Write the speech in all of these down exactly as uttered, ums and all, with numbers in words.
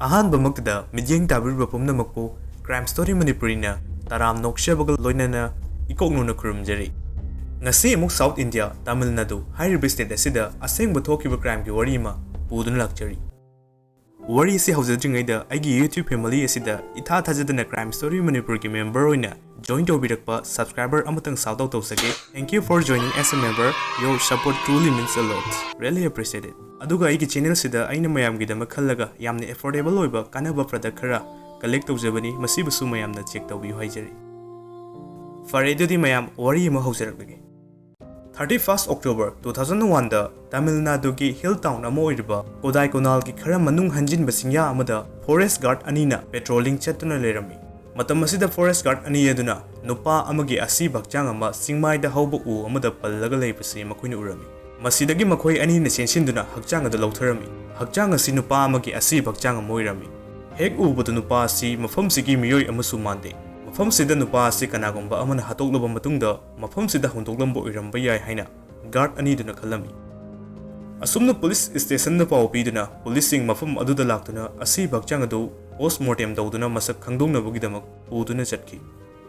ꯑꯍꯥꯟꯕꯃꯛꯇꯗ ꯃꯤꯠꯌꯦꯡ ꯇꯥꯕꯤꯔꯤꯕ ꯄꯨꯝꯅꯃꯛꯄꯨ Crime Story ꯃꯅꯤꯄꯨꯔꯤꯅ ꯇꯔꯥꯝ ꯅꯣꯛꯆꯕꯒ ꯂꯣꯏꯅꯅ ꯏꯀꯣꯛꯅꯧꯅ ꯈꯨꯔꯨꯝꯖꯔꯤ꯫ ꯉꯁꯤ ꯑꯃꯨꯛ South India, ꯇꯥꯃꯤꯜ ꯅꯥꯗꯨ ꯍꯥꯏꯔꯤꯕ state ꯑꯁꯤꯗ ꯑꯁꯦꯡꯕ ꯊꯣꯛꯈꯤꯕ crimeꯒꯤ ꯋꯥꯔꯤ ꯑꯃ ꯄꯨꯗꯨꯅ ꯂꯥꯛꯆꯔꯤ꯫ ꯋꯥꯔꯤ ꯑꯁꯤ ꯍꯧꯖꯗ꯭ꯔꯤꯉꯩꯗ ꯑꯩꯒꯤ YouTube family ꯑꯁꯤꯗ ꯏꯊꯥ ꯊꯥꯖꯗꯅ Crime Story ꯃꯅꯤꯄꯨꯔꯒꯤ member ꯑꯣꯏꯅ join ꯇꯧꯕꯤꯔꯛꯄ subscriber ꯑꯃꯇꯪ shout out ꯇꯧꯖꯒꯦ꯫ Thank you for joining as a member. Your support truly means a lot. Really appreciate it. ꯑꯗꯨꯒ ꯑꯩꯒꯤ channelꯁꯤꯗ ꯑꯩꯅ ꯃꯌꯥꯝꯒꯤꯗꯃꯛ ꯈꯜꯂꯒ ꯌꯥꯝꯅ affordable ꯑꯣꯏꯕ ꯀꯥꯟꯅꯕ product ꯈꯔ collect ꯇꯧꯖꯕꯅꯤ, ꯃꯁꯤꯕꯨꯁꯨ ꯃꯌꯥꯝꯅ check ꯇꯧꯕꯤꯌꯨ ꯍꯥꯏꯖꯔꯤ꯫ ꯐꯔꯦ, ꯑꯗꯨꯗꯤ ꯃꯌꯥꯝ ꯋꯥꯔꯤ ꯑꯃ ꯍꯧꯖꯔꯛꯂꯒꯦ꯫ Thirty first October two thousand oneꯗ Tamil ꯅꯥꯗꯨꯒꯤ hill town ꯑꯃ ꯑꯣꯏꯔꯤꯕ ꯀꯣꯗꯥꯏ ꯀꯣꯅꯥꯜꯒꯤ ꯈꯔ ꯃꯅꯨꯡ ꯍꯟꯖꯤꯟꯕ ꯆꯤꯡꯌꯥ ꯑꯃꯗ forest guard ꯑꯅꯤꯅ patrolling ꯆꯠꯇꯨꯅ ꯂꯩꯔꯝꯃꯤ꯫ ꯃꯇꯝ ꯑꯁꯤꯗ forest guard ꯑꯅꯤ ꯑꯗꯨꯅ ꯅꯨꯄꯥ ꯑꯃꯒꯤ ꯑꯁꯤꯕ ꯍꯛꯆꯥꯡ ꯑꯃ ꯆꯤꯡꯃꯥꯏꯗ ꯍꯧꯕ ꯎ ꯑꯃꯗ ꯄꯜꯂꯒ ꯂꯩꯕꯁꯤ ꯃꯈꯣꯏꯅ ꯎꯔꯝꯃꯤ꯫ ꯃꯁꯤꯗꯒꯤ ꯃꯈꯣꯏ ꯑꯅꯤꯅ ꯆꯦꯟꯁꯤꯟꯗꯨꯅ ꯍꯛꯆꯥꯡ ꯑꯗꯨ ꯂꯧꯊꯔꯝꯃꯤ꯫ ꯍꯛꯆꯥꯡ ꯑꯁꯤ ꯅꯨꯄꯥ ꯑꯃꯒꯤ ꯑꯁꯤꯕ ꯍꯛꯆꯥꯡ ꯑꯃ ꯑꯣꯏꯔꯝꯃꯤ꯫ ꯍꯦꯛ ꯎꯕꯗ ꯅꯨꯄꯥ ꯑꯁꯤ ꯃꯐꯝꯁꯤꯒꯤ ꯃꯤꯑꯣꯏ ꯑꯃꯁꯨ ꯃꯥꯟꯗꯦ꯫ ꯃꯐꯝꯁꯤꯗ ꯅꯨꯄꯥ ꯑꯁꯤ ꯀꯅꯥꯒꯨꯝꯕ ꯑꯃꯅ ꯍꯥꯠꯇꯣꯛꯂꯕ ꯃꯇꯨꯡꯗ ꯃꯐꯝꯁꯤꯗ ꯍꯨꯟꯗꯣꯛꯂꯝꯕ ꯑꯣꯏꯔꯝꯕ ꯌꯥꯏ ꯍꯥꯏꯅ guard ꯑꯅꯤꯗꯨꯅ ꯈꯜꯂꯝꯃꯤ꯫ ꯑꯁꯨꯝꯅ police stationꯗ ꯄꯥꯎ ꯄꯤꯗꯨꯅ policeꯁꯤꯡ ꯃꯐꯝ ꯑꯗꯨꯗ ꯂꯥꯛꯇꯨꯅ ꯑꯁꯤꯕ ꯍꯛꯆꯥꯡ ꯑꯗꯨ post mortem ꯇꯧꯗꯨꯅ ꯃꯁꯛ ꯈꯪꯗꯣꯛꯅꯕꯒꯤꯗꯃꯛ ꯄꯨꯗꯨꯅ ꯆꯠꯈꯤ꯫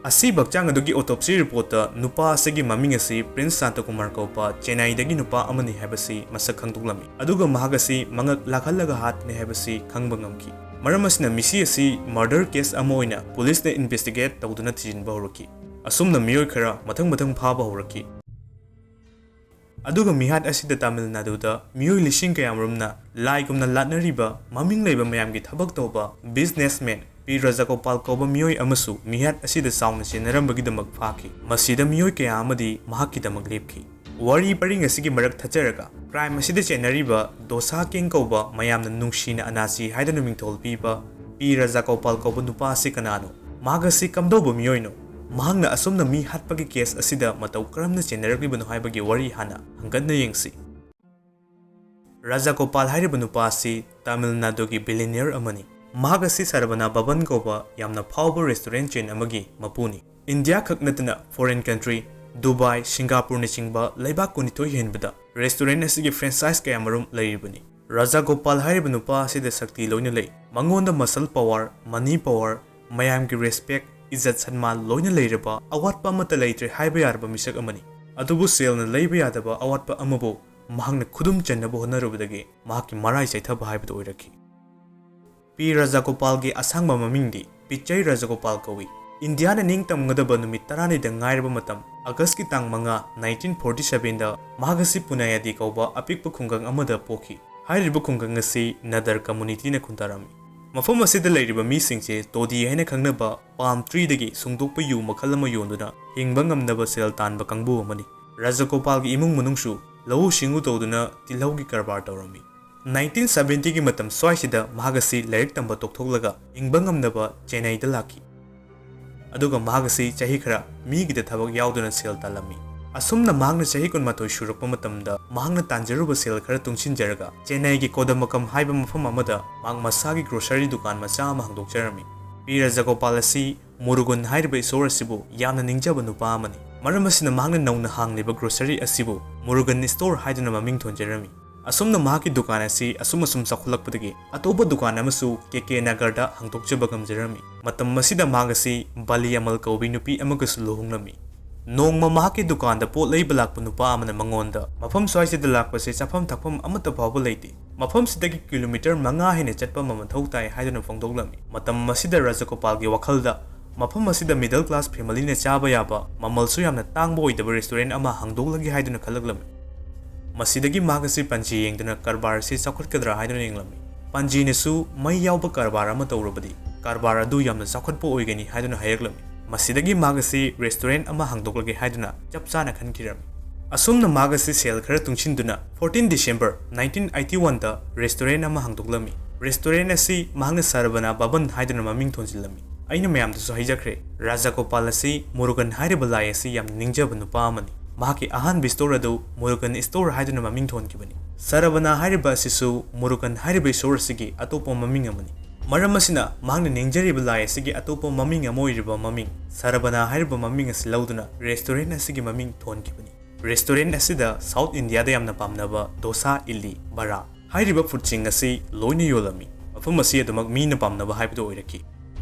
ꯑꯁꯤꯕ ꯍꯛꯆꯥꯡ ꯑꯗꯨꯒꯤ autopsy reportꯇ ꯅꯨꯄꯥ ꯑꯁꯤꯒꯤ ꯃꯃꯤꯡ ꯑꯁꯤ ꯄ꯭ꯔꯤꯟꯁ ꯁꯥꯟꯇꯀꯨꯃꯥꯔ ꯀꯧꯕ ꯆꯦꯟꯅꯥꯏꯗꯒꯤ ꯅꯨꯄꯥ ꯑꯃꯅꯤ ꯍꯥꯏꯕꯁꯤ ꯃꯁꯛ ꯈꯪꯗꯣꯛꯂꯝꯃꯤ, ꯑꯗꯨꯒ ꯃꯍꯥꯛ ꯑꯁꯤ ꯃꯉꯛ ꯂꯥꯛꯍꯜꯂꯒ ꯍꯥꯠꯄꯅꯤ ꯍꯥꯏꯕꯁꯤ ꯈꯪꯕ ꯉꯝꯈꯤ꯫ ꯃꯔꯝ ꯑꯁꯤꯅ ꯃꯤꯁꯤ ꯑꯁꯤ murder case ꯑꯃ ꯑꯣꯏꯅ policeꯅ investigate ꯇꯧꯗꯨꯅ ꯊꯤꯖꯤꯟꯕ ꯍꯧꯔꯛꯈꯤ꯫ ꯑꯁꯨꯝꯅ ꯃꯤꯑꯣꯏ ꯈꯔ ꯃꯊꯪ ꯃꯊꯪ ꯐꯥꯕ ꯍꯧꯔꯛꯈꯤ꯫ ꯑꯗꯨꯒ ꯃꯤꯍꯥꯠ ꯑꯁꯤꯗ ꯇꯥꯃꯤꯜ ꯅꯥꯗꯨꯗ ꯃꯤꯑꯣꯏ ꯂꯤꯁꯤꯡ ꯀꯌꯥꯃꯔꯨꯝꯅ ꯂꯥꯏꯒꯨꯝꯅ ꯂꯥꯠꯅꯔꯤꯕ ꯃꯃꯤꯡ ꯂꯩꯕ ꯃꯌꯥꯝꯒꯤ ꯊꯕꯛ ꯇꯧꯕ businessman ꯄꯤ ꯔꯥꯖꯥꯒꯣꯄꯥꯜ ꯀꯧꯕ ꯃꯤꯑꯣꯏ ꯑꯃꯁꯨ ꯃꯤꯍꯥꯠ ꯑꯁꯤꯗ ꯆꯥꯎꯅ ꯆꯦꯟꯅꯔꯝꯕꯒꯤꯗꯃꯛ ꯐꯥꯈꯤ꯫ ꯃꯁꯤꯗ ꯃꯤꯑꯣꯏ ꯀꯌꯥ ꯑꯃꯗꯤ ꯃꯍꯥꯛꯀꯤꯗꯃꯛ ꯂꯦꯞꯈꯤ꯫ ꯋꯥꯔꯤ ꯄꯔꯤꯡ ꯑꯁꯤꯒꯤ ꯃꯔꯛ ꯊꯠꯆꯔꯒ, crime ꯑꯁꯤꯗ ꯆꯦꯟꯅꯔꯤꯕ ꯗꯣꯁꯥ ꯀꯦꯡ ꯀꯧꯕ ꯃꯌꯥꯝꯅ ꯅꯨꯡꯁꯤꯅ ꯑꯅꯥꯁꯤ ꯍꯥꯏꯗꯨꯅ ꯃꯤꯡꯊꯣꯜ ꯄꯤꯕ ꯄꯤ ꯔꯥꯖꯥꯒꯣꯄꯥꯜ ꯀꯧꯕ ꯅꯨꯄꯥ ꯑꯁꯤ ꯀꯅꯥꯅꯣ? ꯃꯍꯥꯛ ꯑꯁꯤ ꯀꯝꯗꯧꯕ ꯃꯤꯑꯣꯏꯅꯣ? ꯃꯍꯥꯛꯅ ꯑꯁꯨꯝꯅ ꯃꯤ ꯍꯥꯠꯄꯒꯤ case ꯑꯁꯤꯗ ꯃꯇꯧ ꯀꯔꯝꯅ ꯆꯦꯟꯅꯔꯛꯂꯤꯕꯅꯣ ꯍꯥꯏꯕꯒꯤ ꯋꯥꯔꯤ ꯍꯥꯟꯅ ꯍꯪꯒꯠꯅ ꯌꯦꯡꯁꯤ꯫ ꯔꯥꯖꯥꯒꯣꯄꯥꯜ ꯍꯥꯏꯔꯤꯕ ꯅꯨꯄꯥ ꯑꯁꯤ ꯇꯥꯃꯤꯜ ꯅꯥꯗꯨꯒꯤ billionaire ꯑꯃꯅꯤ꯫ ꯃꯍꯥꯛ ꯑꯁꯤ ꯁꯔꯕꯅꯥ ꯚꯕꯟ ꯀꯧꯕ ꯌꯥꯝꯅ ꯐꯥꯎꯕ restaurant chain ꯑꯃꯒꯤ ꯃꯄꯨꯅꯤ꯫ ꯏꯟꯗꯤꯌꯥ ꯈꯛ ꯅꯠꯇꯅ foreign country, ꯗꯨꯕꯥꯏ, ꯁꯤꯡꯒꯥꯄꯨꯔꯅꯆꯤꯡꯕ ꯂꯩꯕꯥꯛ ꯀꯨꯟꯅꯤꯊꯣꯏ ꯍꯦꯟꯕꯗ restaurant ꯑꯁꯤꯒꯤ franchise ꯀꯌꯥꯃꯔꯨꯝ ꯂꯩꯔꯤꯕꯅꯤ꯫ ꯔꯥꯖꯥꯒꯣꯄꯥꯜ ꯍꯥꯏꯔꯤꯕ ꯅꯨꯄꯥ ꯑꯁꯤꯗ ꯁꯛꯇꯤ ꯂꯣꯏꯅ ꯂꯩ꯫ ꯃꯉꯣꯟꯗ muscle power, money power, ꯃꯌꯥꯝꯒꯤ respect, ꯏꯖꯠ ꯁꯟꯃꯥꯟ ꯂꯣꯏꯅ ꯂꯩꯔꯕ, ꯑꯋꯥꯠꯄ ꯑꯃꯠꯇ ꯂꯩꯇ꯭ꯔꯦ ꯍꯥꯏꯕ ꯌꯥꯔꯕ ꯃꯤꯁꯛ ꯑꯃꯅꯤ꯫ ꯑꯗꯨꯕꯨ ꯁꯦꯜꯅ ꯂꯩꯕ ꯌꯥꯗꯕ ꯑꯋꯥꯠꯄ ꯑꯃꯕꯨ ꯃꯍꯥꯛꯅ ꯈꯨꯗꯨꯝ ꯆꯟꯅꯕ ꯍꯣꯠꯅꯔꯨꯕꯗꯒꯤ ꯃꯍꯥꯛꯀꯤ ꯃꯔꯥꯏ ꯆꯥꯏꯊꯕ ꯍꯥꯏꯕꯗꯨ ꯑꯣꯏꯔꯛꯈꯤ꯫ ꯄꯤ ꯔꯥꯖꯥꯒꯣꯄꯥꯜꯒꯤ ꯑꯁꯥꯡꯕ ꯃꯃꯤꯡꯗꯤ ꯄꯤꯆꯩ ꯔꯥꯖꯥꯒꯣꯄꯥꯜ ꯀꯧꯏ꯫ ꯏꯟꯗꯤꯌꯥꯅ ꯅꯤꯡꯇꯝꯒꯗꯕ ꯅꯨꯃꯤꯠ ꯇꯔꯥꯅꯤꯗ ꯉꯥꯏꯔꯕ ꯃꯇꯝ, ꯑꯥꯒꯁꯀꯤ ꯇꯥꯡ ꯃꯉꯥ, nineteen forty sevenꯗ ꯃꯍꯥꯛ ꯑꯁꯤ ꯄꯨꯅꯥꯌꯥꯗꯤ ꯀꯧꯕ ꯑꯄꯤꯛꯄ ꯈꯨꯡꯒꯪ ꯑꯃꯗ ꯄꯣꯛꯈꯤ꯫ ꯍꯥꯏꯔꯤꯕ ꯈꯨꯡꯒꯪ ꯑꯁꯤ ꯅꯗꯔ communityꯅ ꯈꯨꯟꯗꯥꯔꯝꯃꯤ꯫ ꯃꯐꯝ ꯑꯁꯤꯗ ꯂꯩꯔꯤꯕ ꯃꯤꯁꯤꯡꯁꯦ ꯇꯣꯗꯤ ꯍꯥꯏꯅ ꯈꯪꯅꯕ palm treeꯗꯒꯤ ꯁꯨꯡꯗꯣꯛꯄ ꯌꯨ ꯃꯈꯜ ꯑꯃ ꯌꯣꯟꯗꯨꯅ ꯍꯤꯡꯕ ꯉꯝꯅꯕ ꯁꯦꯜ ꯇꯥꯟꯕ ꯀꯥꯡꯕꯨ ꯑꯃꯅꯤ꯫ ꯔꯥꯖꯒꯣꯄꯥꯜꯒꯤ ꯏꯃꯨꯡ ꯃꯅꯨꯡꯁꯨ ꯂꯧꯎ ꯁꯤꯡꯎ ꯇꯧꯗꯨꯅ ꯇꯤꯜꯍꯧꯒꯤ ꯀꯔꯕꯥꯔ ꯇꯧꯔꯝꯃꯤ꯫ Nineteen seventyꯒꯤ ꯃꯇꯝ ꯁ꯭ꯋꯥꯏꯁꯤꯗ ꯃꯍꯥꯛ ꯑꯁꯤ ꯂꯥꯏꯔꯤꯛ ꯇꯝꯕ ꯇꯣꯛꯊꯣꯛꯂꯒ ꯍꯤꯡꯕ ꯉꯝꯅꯕ ꯆꯦꯟꯅꯥꯏꯗ ꯂꯥꯛꯈꯤ꯫ ꯑꯗꯨꯒ ꯃꯍꯥꯛ ꯑꯁꯤ ꯆꯍꯤ ꯈꯔ ꯃꯤꯒꯤꯗ ꯊꯕꯛ ꯌꯥꯎꯗꯨꯅ ꯁꯦꯜ ꯇꯥꯜꯂꯝꯃꯤ꯫ ꯑꯁꯨꯝꯅ ꯃꯍꯥꯛꯅ ꯆꯍꯤ ꯀꯨꯟꯃꯥꯊꯣꯏ ꯁꯨꯔꯛꯄ ꯃꯇꯝꯗ ꯃꯍꯥꯛꯅ ꯇꯥꯟꯖꯔꯨꯕ ꯁꯦꯜ ꯈꯔ ꯇꯨꯡꯁꯤꯟꯖꯔꯒ ꯆꯦꯟꯅꯥꯏꯒꯤ ꯀꯣꯗꯝꯕꯀꯝ ꯍꯥꯏꯕ ꯃꯐꯝ ꯑꯃꯗ ꯃꯍꯥꯛ ꯃꯁꯥꯒꯤ grocery ꯗꯨꯀꯥꯟ ꯃꯆꯥ ꯑꯃ ꯍꯥꯡꯗꯣꯛꯆꯔꯝꯃꯤ꯫ ꯄꯤ ꯔꯥꯖꯒꯣꯄꯥꯜ ꯑꯁꯤ ꯃꯨꯔꯨꯒꯟ ꯍꯥꯏꯔꯤꯕ ꯏꯁꯣꯔ ꯑꯁꯤꯕꯨ ꯌꯥꯝꯅ ꯅꯤꯡꯖꯕ ꯅꯨꯄꯥ ꯑꯃꯅꯤ꯫ ꯃꯔꯝ ꯑꯁꯤꯅ ꯃꯍꯥꯛꯅ ꯅꯧꯅ ꯍꯥꯡꯂꯤꯕ grocery ꯑꯁꯤꯕꯨ ꯃꯨꯔꯨꯒꯟ store ꯍꯥꯏꯗꯨꯅ ꯃꯃꯤꯡ ꯊꯣꯟꯖꯔꯝꯃꯤ꯫ ꯑꯁꯨꯝꯅ ꯃꯍꯥꯛꯀꯤ ꯗꯨꯀꯥꯟ ꯑꯁꯤ ꯑꯁꯨꯝ ꯑꯁꯨꯝ ꯆꯥꯎꯈꯠꯂꯛꯄꯗꯒꯤ ꯑꯇꯣꯞꯄ ꯗꯨꯀꯥꯟ ꯑꯃꯁꯨ ꯀꯦ ꯀꯦ ꯅꯒꯔꯗ ꯍꯥꯡꯗꯣꯛꯆꯕ ꯉꯝꯖꯔꯝꯃꯤ꯫ ꯃꯇꯝ ꯑꯁꯤꯗ ꯃꯍꯥꯛ ꯑꯁꯤ ꯕꯥꯂꯤ ꯑꯃꯜ ꯀꯧꯕꯤ ꯅꯨꯄꯤ ꯑꯃꯒꯁꯨ ꯂꯨꯍꯣꯡꯂꯝꯃꯤ꯫ ꯅꯣꯡꯃ ꯃꯍꯥꯛꯀꯤ ꯗꯨꯀꯥꯟꯗ ꯄꯣꯠ ꯂꯩꯕ ꯂꯥꯛꯄ ꯅꯨꯄꯥ ꯑꯃꯅ ꯃꯉꯣꯟꯗ, "ꯃꯐꯝ ꯁ꯭ꯋꯥꯏꯁꯤꯗ ꯂꯥꯛꯄꯁꯦ ꯆꯥꯐꯝ ꯊꯛꯐꯝ ꯑꯃꯠꯇ ꯐꯥꯎꯕ ꯂꯩꯇꯦ꯫ ꯃꯐꯝꯁꯤꯗꯒꯤ ꯀꯤꯂꯣꯃꯤꯇꯔ ꯃꯉꯥ ꯍꯦꯟꯅ ꯆꯠꯄ ꯑꯃ ꯃꯊꯧ ꯇꯥꯏ" ꯍꯥꯏꯗꯨꯅ ꯐꯣꯡꯗꯣꯛꯂꯝꯃꯤ꯫ ꯃꯇꯝ ꯑꯁꯤꯗ ꯔꯥꯖꯒꯣꯄꯥꯜꯒꯤ ꯋꯥꯈꯜꯗ ꯃꯐꯝ ꯑꯁꯤꯗ middle class familyꯅ ꯆꯥꯕ ꯌꯥꯕ, ꯃꯃꯜꯁꯨ ꯌꯥꯝꯅ ꯇꯥꯡꯕ ꯑꯣꯏꯗꯕ restaurant ꯑꯃ ꯍꯥꯡꯗꯣꯛꯂꯒꯦ ꯍꯥꯏꯗꯨꯅ ꯈꯜꯂꯛꯂꯝꯃꯤ꯫ ꯃꯁꯤꯗꯒꯤ ꯃꯍꯥꯛ ꯑꯁꯤ ꯄꯥꯟꯖꯤ ꯌꯦꯡꯗꯨꯅ ꯀꯔꯕꯥꯔ ꯑꯁꯤ ꯆꯥꯎꯈꯠꯀꯗ꯭ꯔꯥ ꯍꯥꯏꯗꯨꯅ ꯌꯦꯡꯂꯝꯃꯤ꯫ ꯄꯥꯟꯖꯤꯅꯁꯨ ꯃꯩ ꯌꯥꯎꯕ ꯀꯔꯕꯥꯔ ꯑꯃ ꯇꯧꯔꯕꯗꯤ ꯀꯔꯕꯥꯔ ꯑꯗꯨ ꯌꯥꯝꯅ ꯆꯥꯎꯈꯠꯄ ꯑꯣꯏꯒꯅꯤ ꯍꯥꯏꯗꯨꯅ ꯍꯥꯏꯔꯛꯂꯝꯃꯤ꯫ ꯃꯁꯤꯗꯒꯤ ꯃꯍꯥꯛ ꯑꯁꯤ restaurant ꯑꯃ ꯍꯥꯡꯗꯣꯛꯂꯒꯦ ꯍꯥꯏꯗꯨꯅ ꯆꯞ ꯆꯥꯅ ꯈꯟꯈꯤꯔꯝꯃꯤ꯫ ꯑꯁꯨꯝꯅ ꯃꯍꯥꯛ ꯑꯁꯤ ꯁꯦꯜ ꯈꯔ ꯇꯨꯡꯁꯤꯟꯗꯨꯅ fourteen December nineteen eighty oneꯗ restaurant ꯑꯃ ꯍꯥꯡꯗꯣꯛꯂꯝꯃꯤ꯫ Restaurant ꯑꯁꯤ ꯃꯍꯥꯛꯅ ꯁꯔꯕꯅꯥ ꯕꯕꯟ ꯍꯥꯏꯗꯨꯅ ꯃꯃꯤꯡ ꯊꯣꯟꯖꯤꯜꯂꯝꯃꯤ꯫ ꯑꯩꯅ ꯃꯌꯥꯝꯗꯁꯨ ꯍꯥꯏꯖꯈ꯭ꯔꯦ, ꯔꯥꯖꯥꯒꯣꯄꯥꯜ ꯑꯁꯤ ꯃꯨꯔꯨꯒꯟ ꯍꯥꯏꯔꯤꯕ ꯂꯥꯏ ꯑꯁꯤ ꯌꯥꯝꯅ ꯅꯤꯡꯖꯕ ꯅꯨꯄꯥ ꯑꯃꯅꯤ꯫ ꯃꯍꯥꯛꯀꯤ ꯑꯍꯥꯟꯕ store ꯑꯗꯨ ꯃꯨꯔꯨꯒꯟ store ꯍꯥꯏꯗꯨꯅ ꯃꯃꯤꯡ ꯊꯣꯟꯈꯤꯕꯅꯤ꯫ ꯁꯔꯕꯅꯥ ꯍꯥꯏꯔꯤꯕ ꯑꯁꯤꯁꯨ ꯃꯨꯔꯨꯒꯟ ꯍꯥꯏꯔꯤꯕ ꯏꯁꯣꯔ ꯑꯁꯤꯒꯤ ꯑꯇꯣꯞꯄ ꯃꯃꯤꯡ ꯑꯃꯅꯤ꯫ ꯃꯔꯝ ꯑꯁꯤꯅ ꯃꯍꯥꯛꯅ ꯅꯤꯡꯖꯔꯤꯕ ꯂꯥꯏ ꯑꯁꯤꯒꯤ ꯑꯇꯣꯞꯄ ꯃꯃꯤꯡ ꯑꯃ ꯑꯣꯏꯔꯤꯕ ꯃꯃꯤꯡ ꯁꯔꯕꯅꯥ ꯍꯥꯏꯔꯤꯕ ꯃꯃꯤꯡ ꯑꯁꯤ ꯂꯧꯗꯨꯅ restaurant ꯑꯁꯤꯒꯤ ꯃꯃꯤꯡ ꯊꯣꯟꯈꯤꯕꯅꯤ꯫ Restaurant ꯑꯁꯤꯗ South Indiaꯗ ꯌꯥꯝꯅ ꯄꯥꯝꯅꯕ ꯗꯣꯁꯥ, ꯏꯗꯂꯤ, ꯕꯔꯥ ꯍꯥꯏꯔꯤꯕ ꯐꯨꯗꯁꯤꯡ ꯑꯁꯤ ꯂꯣꯏꯅ ꯌꯣꯜꯂꯝꯃꯤ꯫ ꯃꯐꯝ ꯑꯁꯤ ꯑꯗꯨꯃꯛ ꯃꯤꯅ ꯄꯥꯝꯅꯕ ꯍꯥꯏꯕꯗꯨ ꯑꯣꯏꯔꯛꯈꯤ꯫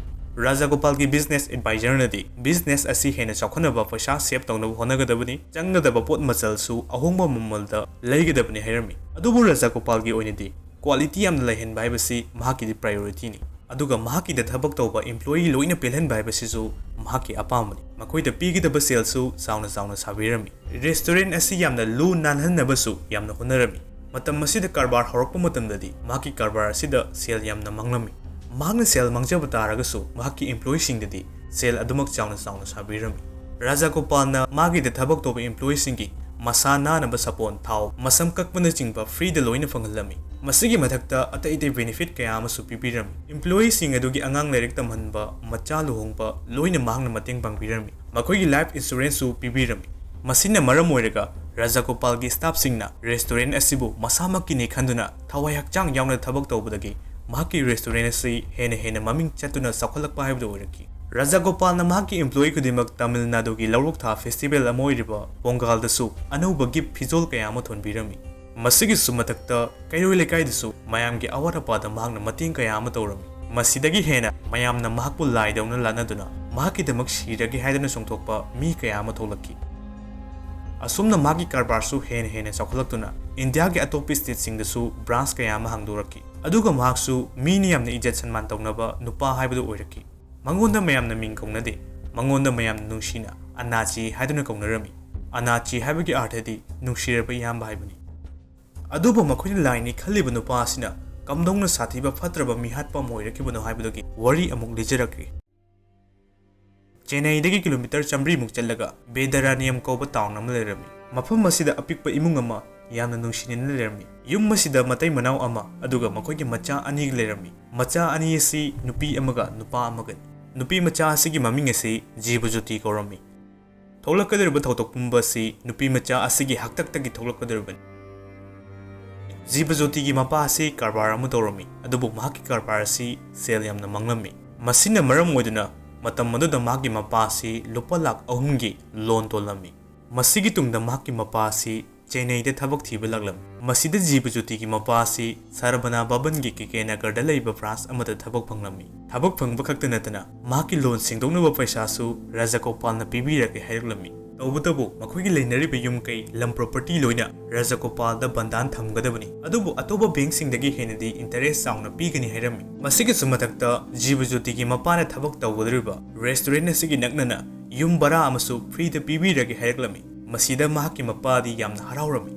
ꯔꯥꯖꯥꯒꯣꯄꯥꯜꯒꯤ ꯕꯤꯖꯤꯅꯦꯁ ꯑꯦꯗꯚꯥꯏꯖꯔꯅꯗꯤ ꯕꯤꯖꯤꯅꯦꯁ ꯑꯁꯤ ꯍꯦꯟꯅ ꯆꯥꯎꯈꯠꯅꯕ ꯄꯩꯁꯥ ꯁꯦꯚ ꯇꯧꯅꯕ ꯍꯣꯠꯅꯒꯗꯕꯅꯤ, ꯆꯪꯒꯗꯕ ꯄꯣꯠ ꯃꯆꯜꯁꯨ ꯑꯍꯣꯡꯕ ꯃꯃꯜꯗ ꯂꯩꯒꯗꯕꯅꯤ ꯍꯥꯏꯔꯝꯃꯤ꯫ ꯑꯗꯨꯕꯨ ꯔꯥꯖꯥꯒꯣꯄꯥꯜꯒꯤ ꯑꯣꯏꯅꯗꯤ ꯀ꯭ꯋꯥꯂꯤꯇꯤ ꯌꯥꯝꯅ ꯂꯩꯍꯟꯕ ꯍꯥꯏꯕꯁꯤ ꯃꯍꯥꯛꯀꯤꯗꯤ ꯄ꯭ꯔꯥꯏꯌꯣꯔꯤꯇꯤꯅꯤ꯫ ꯑꯗꯨꯒ ꯃꯍꯥꯛꯀꯤꯗ ꯊꯕꯛ ꯇꯧꯕ ꯏꯝꯄ꯭ꯂꯣꯌꯤ ꯂꯣꯏꯅ ꯄꯦꯜꯍꯟꯕ ꯍꯥꯏꯕꯁꯤꯁꯨ ꯃꯍꯥꯛꯀꯤ ꯑꯄꯥꯝꯕꯅꯤ꯫ ꯃꯈꯣꯏꯗ ꯄꯤꯒꯗꯕ ꯁꯦꯜꯁꯨ ꯆꯥꯎꯅ ꯆꯥꯎꯅ ꯁꯥꯕꯤꯔꯝꯃꯤ꯫ ꯔꯦꯁꯇꯨꯔꯦꯟ ꯑꯁꯤ ꯌꯥꯝꯅ ꯂꯨ ꯅꯥꯜꯍꯟꯅꯕꯁꯨ ꯌꯥꯝꯅ ꯍꯣꯠꯅꯔꯝꯃꯤ꯫ ꯃꯇꯝ ꯑꯁꯤꯗ ꯀꯔꯕꯥꯔ ꯍꯧꯔꯛꯄ ꯃꯇꯝꯗꯗꯤ ꯃꯍꯥꯛꯀꯤ ꯀꯔꯕꯥꯔ ꯑꯁꯤꯗ ꯁꯦꯜ ꯌꯥꯝꯅ ꯃꯥꯡꯂꯝꯃꯤ꯫ ꯃꯍꯥꯛꯅ ꯁꯦꯜ ꯃꯥꯡꯖꯕ ꯇꯥꯔꯒꯁꯨ ꯃꯍꯥꯛꯀꯤ ꯏꯝꯄ꯭ꯂꯣꯌꯤꯁꯤꯡꯗꯗꯤ ꯁꯦꯜ ꯑꯗꯨꯃꯛ ꯆꯥꯎꯅ ꯆꯥꯎꯅ ꯁꯥꯕꯤꯔꯝꯃꯤ꯫ ꯔꯥꯖꯥꯒꯣꯄꯥꯜꯅ ꯃꯥꯒꯤꯗ ꯊꯕꯛ ꯇꯧꯕ ꯏꯝꯄ꯭ꯂꯣꯌꯤꯁꯤꯡꯒꯤ ꯃꯁꯥ ꯅꯥꯅꯕ ꯁꯥꯄꯣꯟ, ꯊꯥꯎ, ꯃꯁꯝ ꯀꯛꯄꯅꯆꯤꯡꯕ ꯐ꯭ꯔꯤꯗ ꯂꯣꯏꯅ ꯐꯪꯍꯜꯂꯝꯃꯤ꯫ ꯃꯁꯤꯒꯤ ꯃꯊꯛꯇ ꯑꯇꯩ ꯑꯇꯩ ꯕꯦꯅꯤꯐꯤꯠ ꯀꯌꯥ ꯑꯃꯁꯨ ꯄꯤꯕꯤꯔꯝꯃꯤ꯫ ꯏꯝꯄ꯭ꯂꯣꯌꯤꯁꯤꯡ ꯑꯗꯨꯒꯤ ꯑꯉꯥꯡ ꯂꯥꯏꯔꯤꯛ ꯇꯝꯍꯟꯕ, ꯃꯆꯥ ꯂꯨꯍꯣꯡꯕ ꯂꯣꯏꯅ ꯃꯍꯥꯛꯅ ꯃꯇꯦꯡ ꯄꯥꯡꯕꯤꯔꯝꯃꯤ꯫ ꯃꯈꯣꯏꯒꯤ ꯂꯥꯏꯐ ꯏꯟꯁꯨꯔꯦꯟꯁꯁꯨ ꯄꯤꯕꯤꯔꯝꯃꯤ꯫ ꯃꯁꯤꯅ ꯃꯔꯝ ꯑꯣꯏꯔꯒ ꯔꯥꯖꯥꯒꯣꯄꯥꯜꯒꯤ ꯁ꯭ꯇꯥꯐꯁꯤꯡꯅ ꯔꯦꯁꯇꯨꯔꯦꯟ ꯑꯁꯤꯕꯨ ꯃꯁꯥꯃꯛꯀꯤꯅꯤ ꯈꯟꯗꯨꯅ ꯊꯋꯥꯏ ꯍꯛꯆꯥꯡ ꯌꯥꯎꯅ ꯊꯕꯛ ꯇꯧꯕꯗꯒꯤ ꯃꯍꯥꯛꯀꯤ ꯔꯦꯁꯇꯨꯔꯦꯟ ꯑꯁꯤ ꯍꯦꯟꯅ ꯍꯦꯟꯅ ꯃꯃꯤꯡ ꯆꯠꯇꯨꯅ ꯆꯥꯎꯈꯠꯂꯛꯄ ꯍꯥꯏꯕꯗꯨ ꯑꯣꯏꯔꯛꯈꯤ꯫ ꯔꯥꯖꯥꯒꯣꯄꯥꯜꯅ ꯃꯍꯥꯛꯀꯤ ꯏꯝꯄ꯭ꯂꯣꯌꯤ ꯈꯨꯗꯤꯡꯃꯛ ꯇꯥꯃꯤꯜ ꯅꯥꯗꯨꯒꯤ ꯂꯧꯔꯣꯛ ꯊꯥ ꯐꯦꯁꯇꯤꯚꯦꯜ ꯑꯃ ꯑꯣꯏꯔꯤꯕ ꯄꯣꯡꯒꯥꯜꯗꯁꯨ ꯑꯅꯧꯕ ꯒꯤꯐ ꯐꯤꯖꯣꯜ ꯀꯌꯥ ꯑꯃ ꯊꯣꯟꯕꯤꯔꯝꯃꯤ꯫ ꯃꯁꯤꯒꯤꯁꯨ ꯃꯊꯛꯇ ꯀꯩꯔꯣꯏ ꯂꯩꯀꯥꯏꯗꯁꯨ ꯃꯌꯥꯝꯒꯤ ꯑꯋꯥꯠ ꯑꯄꯥꯗ ꯃꯍꯥꯛꯅ ꯃꯇꯦꯡ ꯀꯌꯥ ꯑꯃ ꯇꯧꯔꯝꯃꯤ꯫ ꯃꯁꯤꯗꯒꯤ ꯍꯦꯟꯅ ꯃꯌꯥꯝꯅ ꯃꯍꯥꯛꯄꯨ ꯂꯥꯏꯗꯧꯅ ꯂꯥꯠꯅꯗꯨꯅ ꯃꯍꯥꯛꯀꯤꯗꯃꯛ ꯁꯤꯔꯒꯦ ꯍꯥꯏꯗꯨꯅ ꯆꯣꯡꯊꯣꯛꯄ ꯃꯤ ꯀꯌꯥ ꯑꯃ ꯊꯣꯛꯂꯛꯈꯤ꯫ ꯑꯁꯨꯝꯅ ꯃꯍꯥꯛꯀꯤ ꯀꯔꯕꯥꯔꯁꯨ ꯍꯦꯟꯅ ꯍꯦꯟꯅ ꯆꯥꯎꯈꯠꯂꯛꯇꯨꯅ ꯏꯟꯗꯤꯌꯥꯒꯤ ꯑꯇꯣꯞꯄ ꯁ꯭ꯇꯦꯠꯁꯤꯡꯗꯁꯨ ꯕ꯭ꯔꯥꯟꯁ ꯀꯌꯥ ꯑꯃ ꯍꯥꯡꯗꯣꯔꯛꯈꯤ꯫ ꯑꯗꯨꯒ ꯃꯍꯥꯛꯁꯨ ꯃꯤꯅ ꯌꯥꯝꯅ ꯏꯖꯠ ꯁꯟꯃꯥꯟ ꯇꯧꯅꯕ ꯅꯨꯄꯥ ꯍꯥꯏꯕꯗꯨ ꯑꯣꯏꯔꯛꯈꯤ꯫ ꯃꯉꯣꯟꯗ ꯃꯌꯥꯝꯅ ꯃꯤꯡ ꯀꯧꯅꯗꯦ꯫ ꯃꯉꯣꯟꯗ ꯃꯌꯥꯝꯅ ꯅꯨꯡꯁꯤꯅ ꯑꯅꯥꯆꯤ ꯍꯥꯏꯗꯨꯅ ꯀꯧꯅꯔꯝꯃꯤ꯫ ꯑꯅꯥꯆꯤ ꯍꯥꯏꯕꯒꯤ ꯑꯥꯔꯊꯗꯤ ꯅꯨꯡꯁꯤꯔꯕ ꯏꯌꯥꯝꯕ ꯍꯥꯏꯕꯅꯤ꯫ ꯑꯗꯨꯕꯨ ꯃꯈꯣꯏꯅ ꯂꯥꯏꯅꯤ ꯈꯜꯂꯤꯕ ꯅꯨꯄꯥ ꯑꯁꯤꯅ ꯀꯝꯗꯧꯅ ꯁꯥꯊꯤꯕ ꯐꯠꯇ꯭ꯔꯕ ꯃꯤꯍꯥꯠꯄ ꯑꯃ ꯑꯣꯏꯔꯛꯈꯤꯕꯅꯣ ꯍꯥꯏꯕꯗꯨꯒꯤ ꯋꯥꯔꯤ ꯑꯃꯨꯛ ꯂꯤꯖꯔꯛꯀꯦ꯫ ꯆꯦꯟꯅꯥꯏꯗꯒꯤ ꯀꯤꯂꯣꯃꯤꯇꯔ ꯆꯥꯃꯔꯤꯃꯨꯛ ꯆꯠꯂꯒ ꯕꯦꯗꯔꯥꯅꯤꯌꯝ ꯀꯧꯕ ꯇꯥꯎꯟ ꯑꯃ ꯂꯩꯔꯝꯃꯤ꯫ ꯃꯐꯝ ꯑꯁꯤꯗ ꯑꯄꯤꯛꯄ ꯏꯃꯨꯡ ꯑꯃ ꯌꯥꯝꯅ ꯅꯨꯡꯁꯤꯅꯅ ꯂꯩꯔꯝꯃꯤ꯫ ꯌꯨꯝ ꯑꯁꯤꯗ ꯃꯇꯩ ꯃꯅꯥꯎ ꯑꯃ ꯑꯗꯨꯒ ꯃꯈꯣꯏꯒꯤ ꯃꯆꯥ ꯑꯅꯤꯒ ꯂꯩꯔꯝꯃꯤ꯫ ꯃꯆꯥ ꯑꯅꯤ ꯑꯁꯤ ꯅꯨꯄꯤ ꯑꯃꯒ ꯅꯨꯄꯥ ꯑꯃꯒꯅꯤ꯫ ꯅꯨꯄꯤ ꯃꯆꯥ ꯑꯁꯤꯒꯤ ꯃꯃꯤꯡ ꯑꯁꯤ ꯖꯤꯕꯖꯣꯇꯤ ꯀꯧꯔꯝꯃꯤ꯫ ꯊꯣꯛꯂꯛꯀꯗꯧꯔꯤꯕ ꯊꯧꯗꯣꯛ ꯄꯨꯝꯕ ꯑꯁꯤ ꯅꯨꯄꯤ ꯃꯆꯥ ꯑꯁꯤꯒꯤ ꯍꯥꯛꯇꯛꯇꯒꯤ ꯊꯣꯛꯂꯛꯀꯗꯧꯔꯤꯕꯅꯤ꯫ ꯖꯤꯕꯖꯣꯇꯤꯒꯤ ꯃꯄꯥ ꯑꯁꯤ ꯀꯔꯕꯥꯔ ꯑꯃ ꯇꯧꯔꯝꯃꯤ, ꯑꯗꯨꯕꯨ ꯃꯍꯥꯛꯀꯤ ꯀꯔꯕꯥꯔ ꯑꯁꯤ ꯁꯦꯜ ꯌꯥꯝꯅ ꯃꯥꯡꯂꯝꯃꯤ꯫ ꯃꯁꯤꯅ ꯃꯔꯝ ꯑꯣꯏꯗꯨꯅ ꯃꯇꯝ ꯑꯗꯨꯗ ꯃꯍꯥꯛꯀꯤ ꯃꯄꯥ ꯑꯁꯤ ꯂꯨꯄꯥ ꯂꯥꯈ ꯑꯍꯨꯝꯒꯤ ꯂꯣꯟ ꯇꯣꯜꯂꯝꯃꯤ꯫ ꯃꯁꯤꯒꯤ ꯇꯨꯡꯗ ꯃꯍꯥꯛꯀꯤ ꯃꯄꯥ ꯑꯁꯤ ꯆꯦꯟꯅꯩꯗ ꯊꯕꯛ ꯊꯤꯕ ꯂꯥꯛꯂꯝꯃꯤ꯫ ꯃꯁꯤꯗ ꯖꯤꯕꯖꯣꯇꯤꯒꯤ ꯃꯄꯥ ꯑꯁꯤ ꯁꯔꯕꯅꯥ ꯚꯕꯟꯒꯤ ꯀꯦ ꯀꯦ ꯅꯒꯔꯗ ꯂꯩꯕ ꯕ꯭ꯔꯥꯟꯁ ꯑꯃꯗ ꯊꯕꯛ ꯐꯪꯂꯝꯃꯤ꯫ ꯊꯕꯛ ꯐꯪꯕ ꯈꯛꯇ ꯅꯠꯇꯅ ꯃꯍꯥꯛꯀꯤ ꯂꯣꯟ ꯁꯦꯡꯗꯣꯛꯅꯕ ꯄꯩꯁꯥꯁꯨ ꯔꯥꯖꯒꯣꯄꯥꯜꯅ ꯄꯤꯕꯤꯔꯒꯦ ꯍꯥꯏꯔꯛꯂꯝꯃꯤ꯫ ꯇꯧꯕꯇꯕꯨ ꯃꯈꯣꯏꯒꯤ ꯂꯩꯅꯔꯤꯕ ꯌꯨꯝ ꯀꯩ, ꯂꯝ, ꯄ꯭ꯔꯣꯄꯔꯇꯤ ꯂꯣꯏꯅ ꯔꯥꯖꯒꯣꯄꯥꯜꯗ ꯕꯟꯗꯥꯟ ꯊꯝꯒꯗꯕꯅꯤ, ꯑꯗꯨꯕꯨ ꯑꯇꯣꯞꯄ ꯕꯦꯡꯁꯤꯡꯗꯒꯤ ꯍꯦꯟꯅꯗꯤ ꯏꯟꯇꯔꯦꯁ ꯆꯥꯎꯅ ꯄꯤꯒꯅꯤ ꯍꯥꯏꯔꯝꯃꯤ꯫ ꯃꯁꯤꯒꯤꯁꯨ ꯃꯊꯛꯇ ꯖꯤꯕꯖꯣꯇꯤꯒꯤ ꯃꯄꯥꯅ ꯊꯕꯛ ꯇꯧꯒꯗꯧꯔꯤꯕ ꯔꯦꯁꯇꯨꯔꯦꯟ ꯑꯁꯤꯒꯤ ꯅꯛꯅꯅ ꯌꯨꯝ ꯚꯔꯥ ꯑꯃꯁꯨ ꯐ꯭ꯔꯤꯗ ꯄꯤꯕꯤꯔꯒꯦ ꯍꯥꯏꯔꯛꯂꯝꯃꯤ꯫ ꯃꯁꯤꯗ ꯃꯍꯥꯛꯀꯤ ꯃꯄꯥꯗꯤ ꯌꯥꯝꯅ ꯍꯔꯥꯎꯔꯝꯃꯤ꯫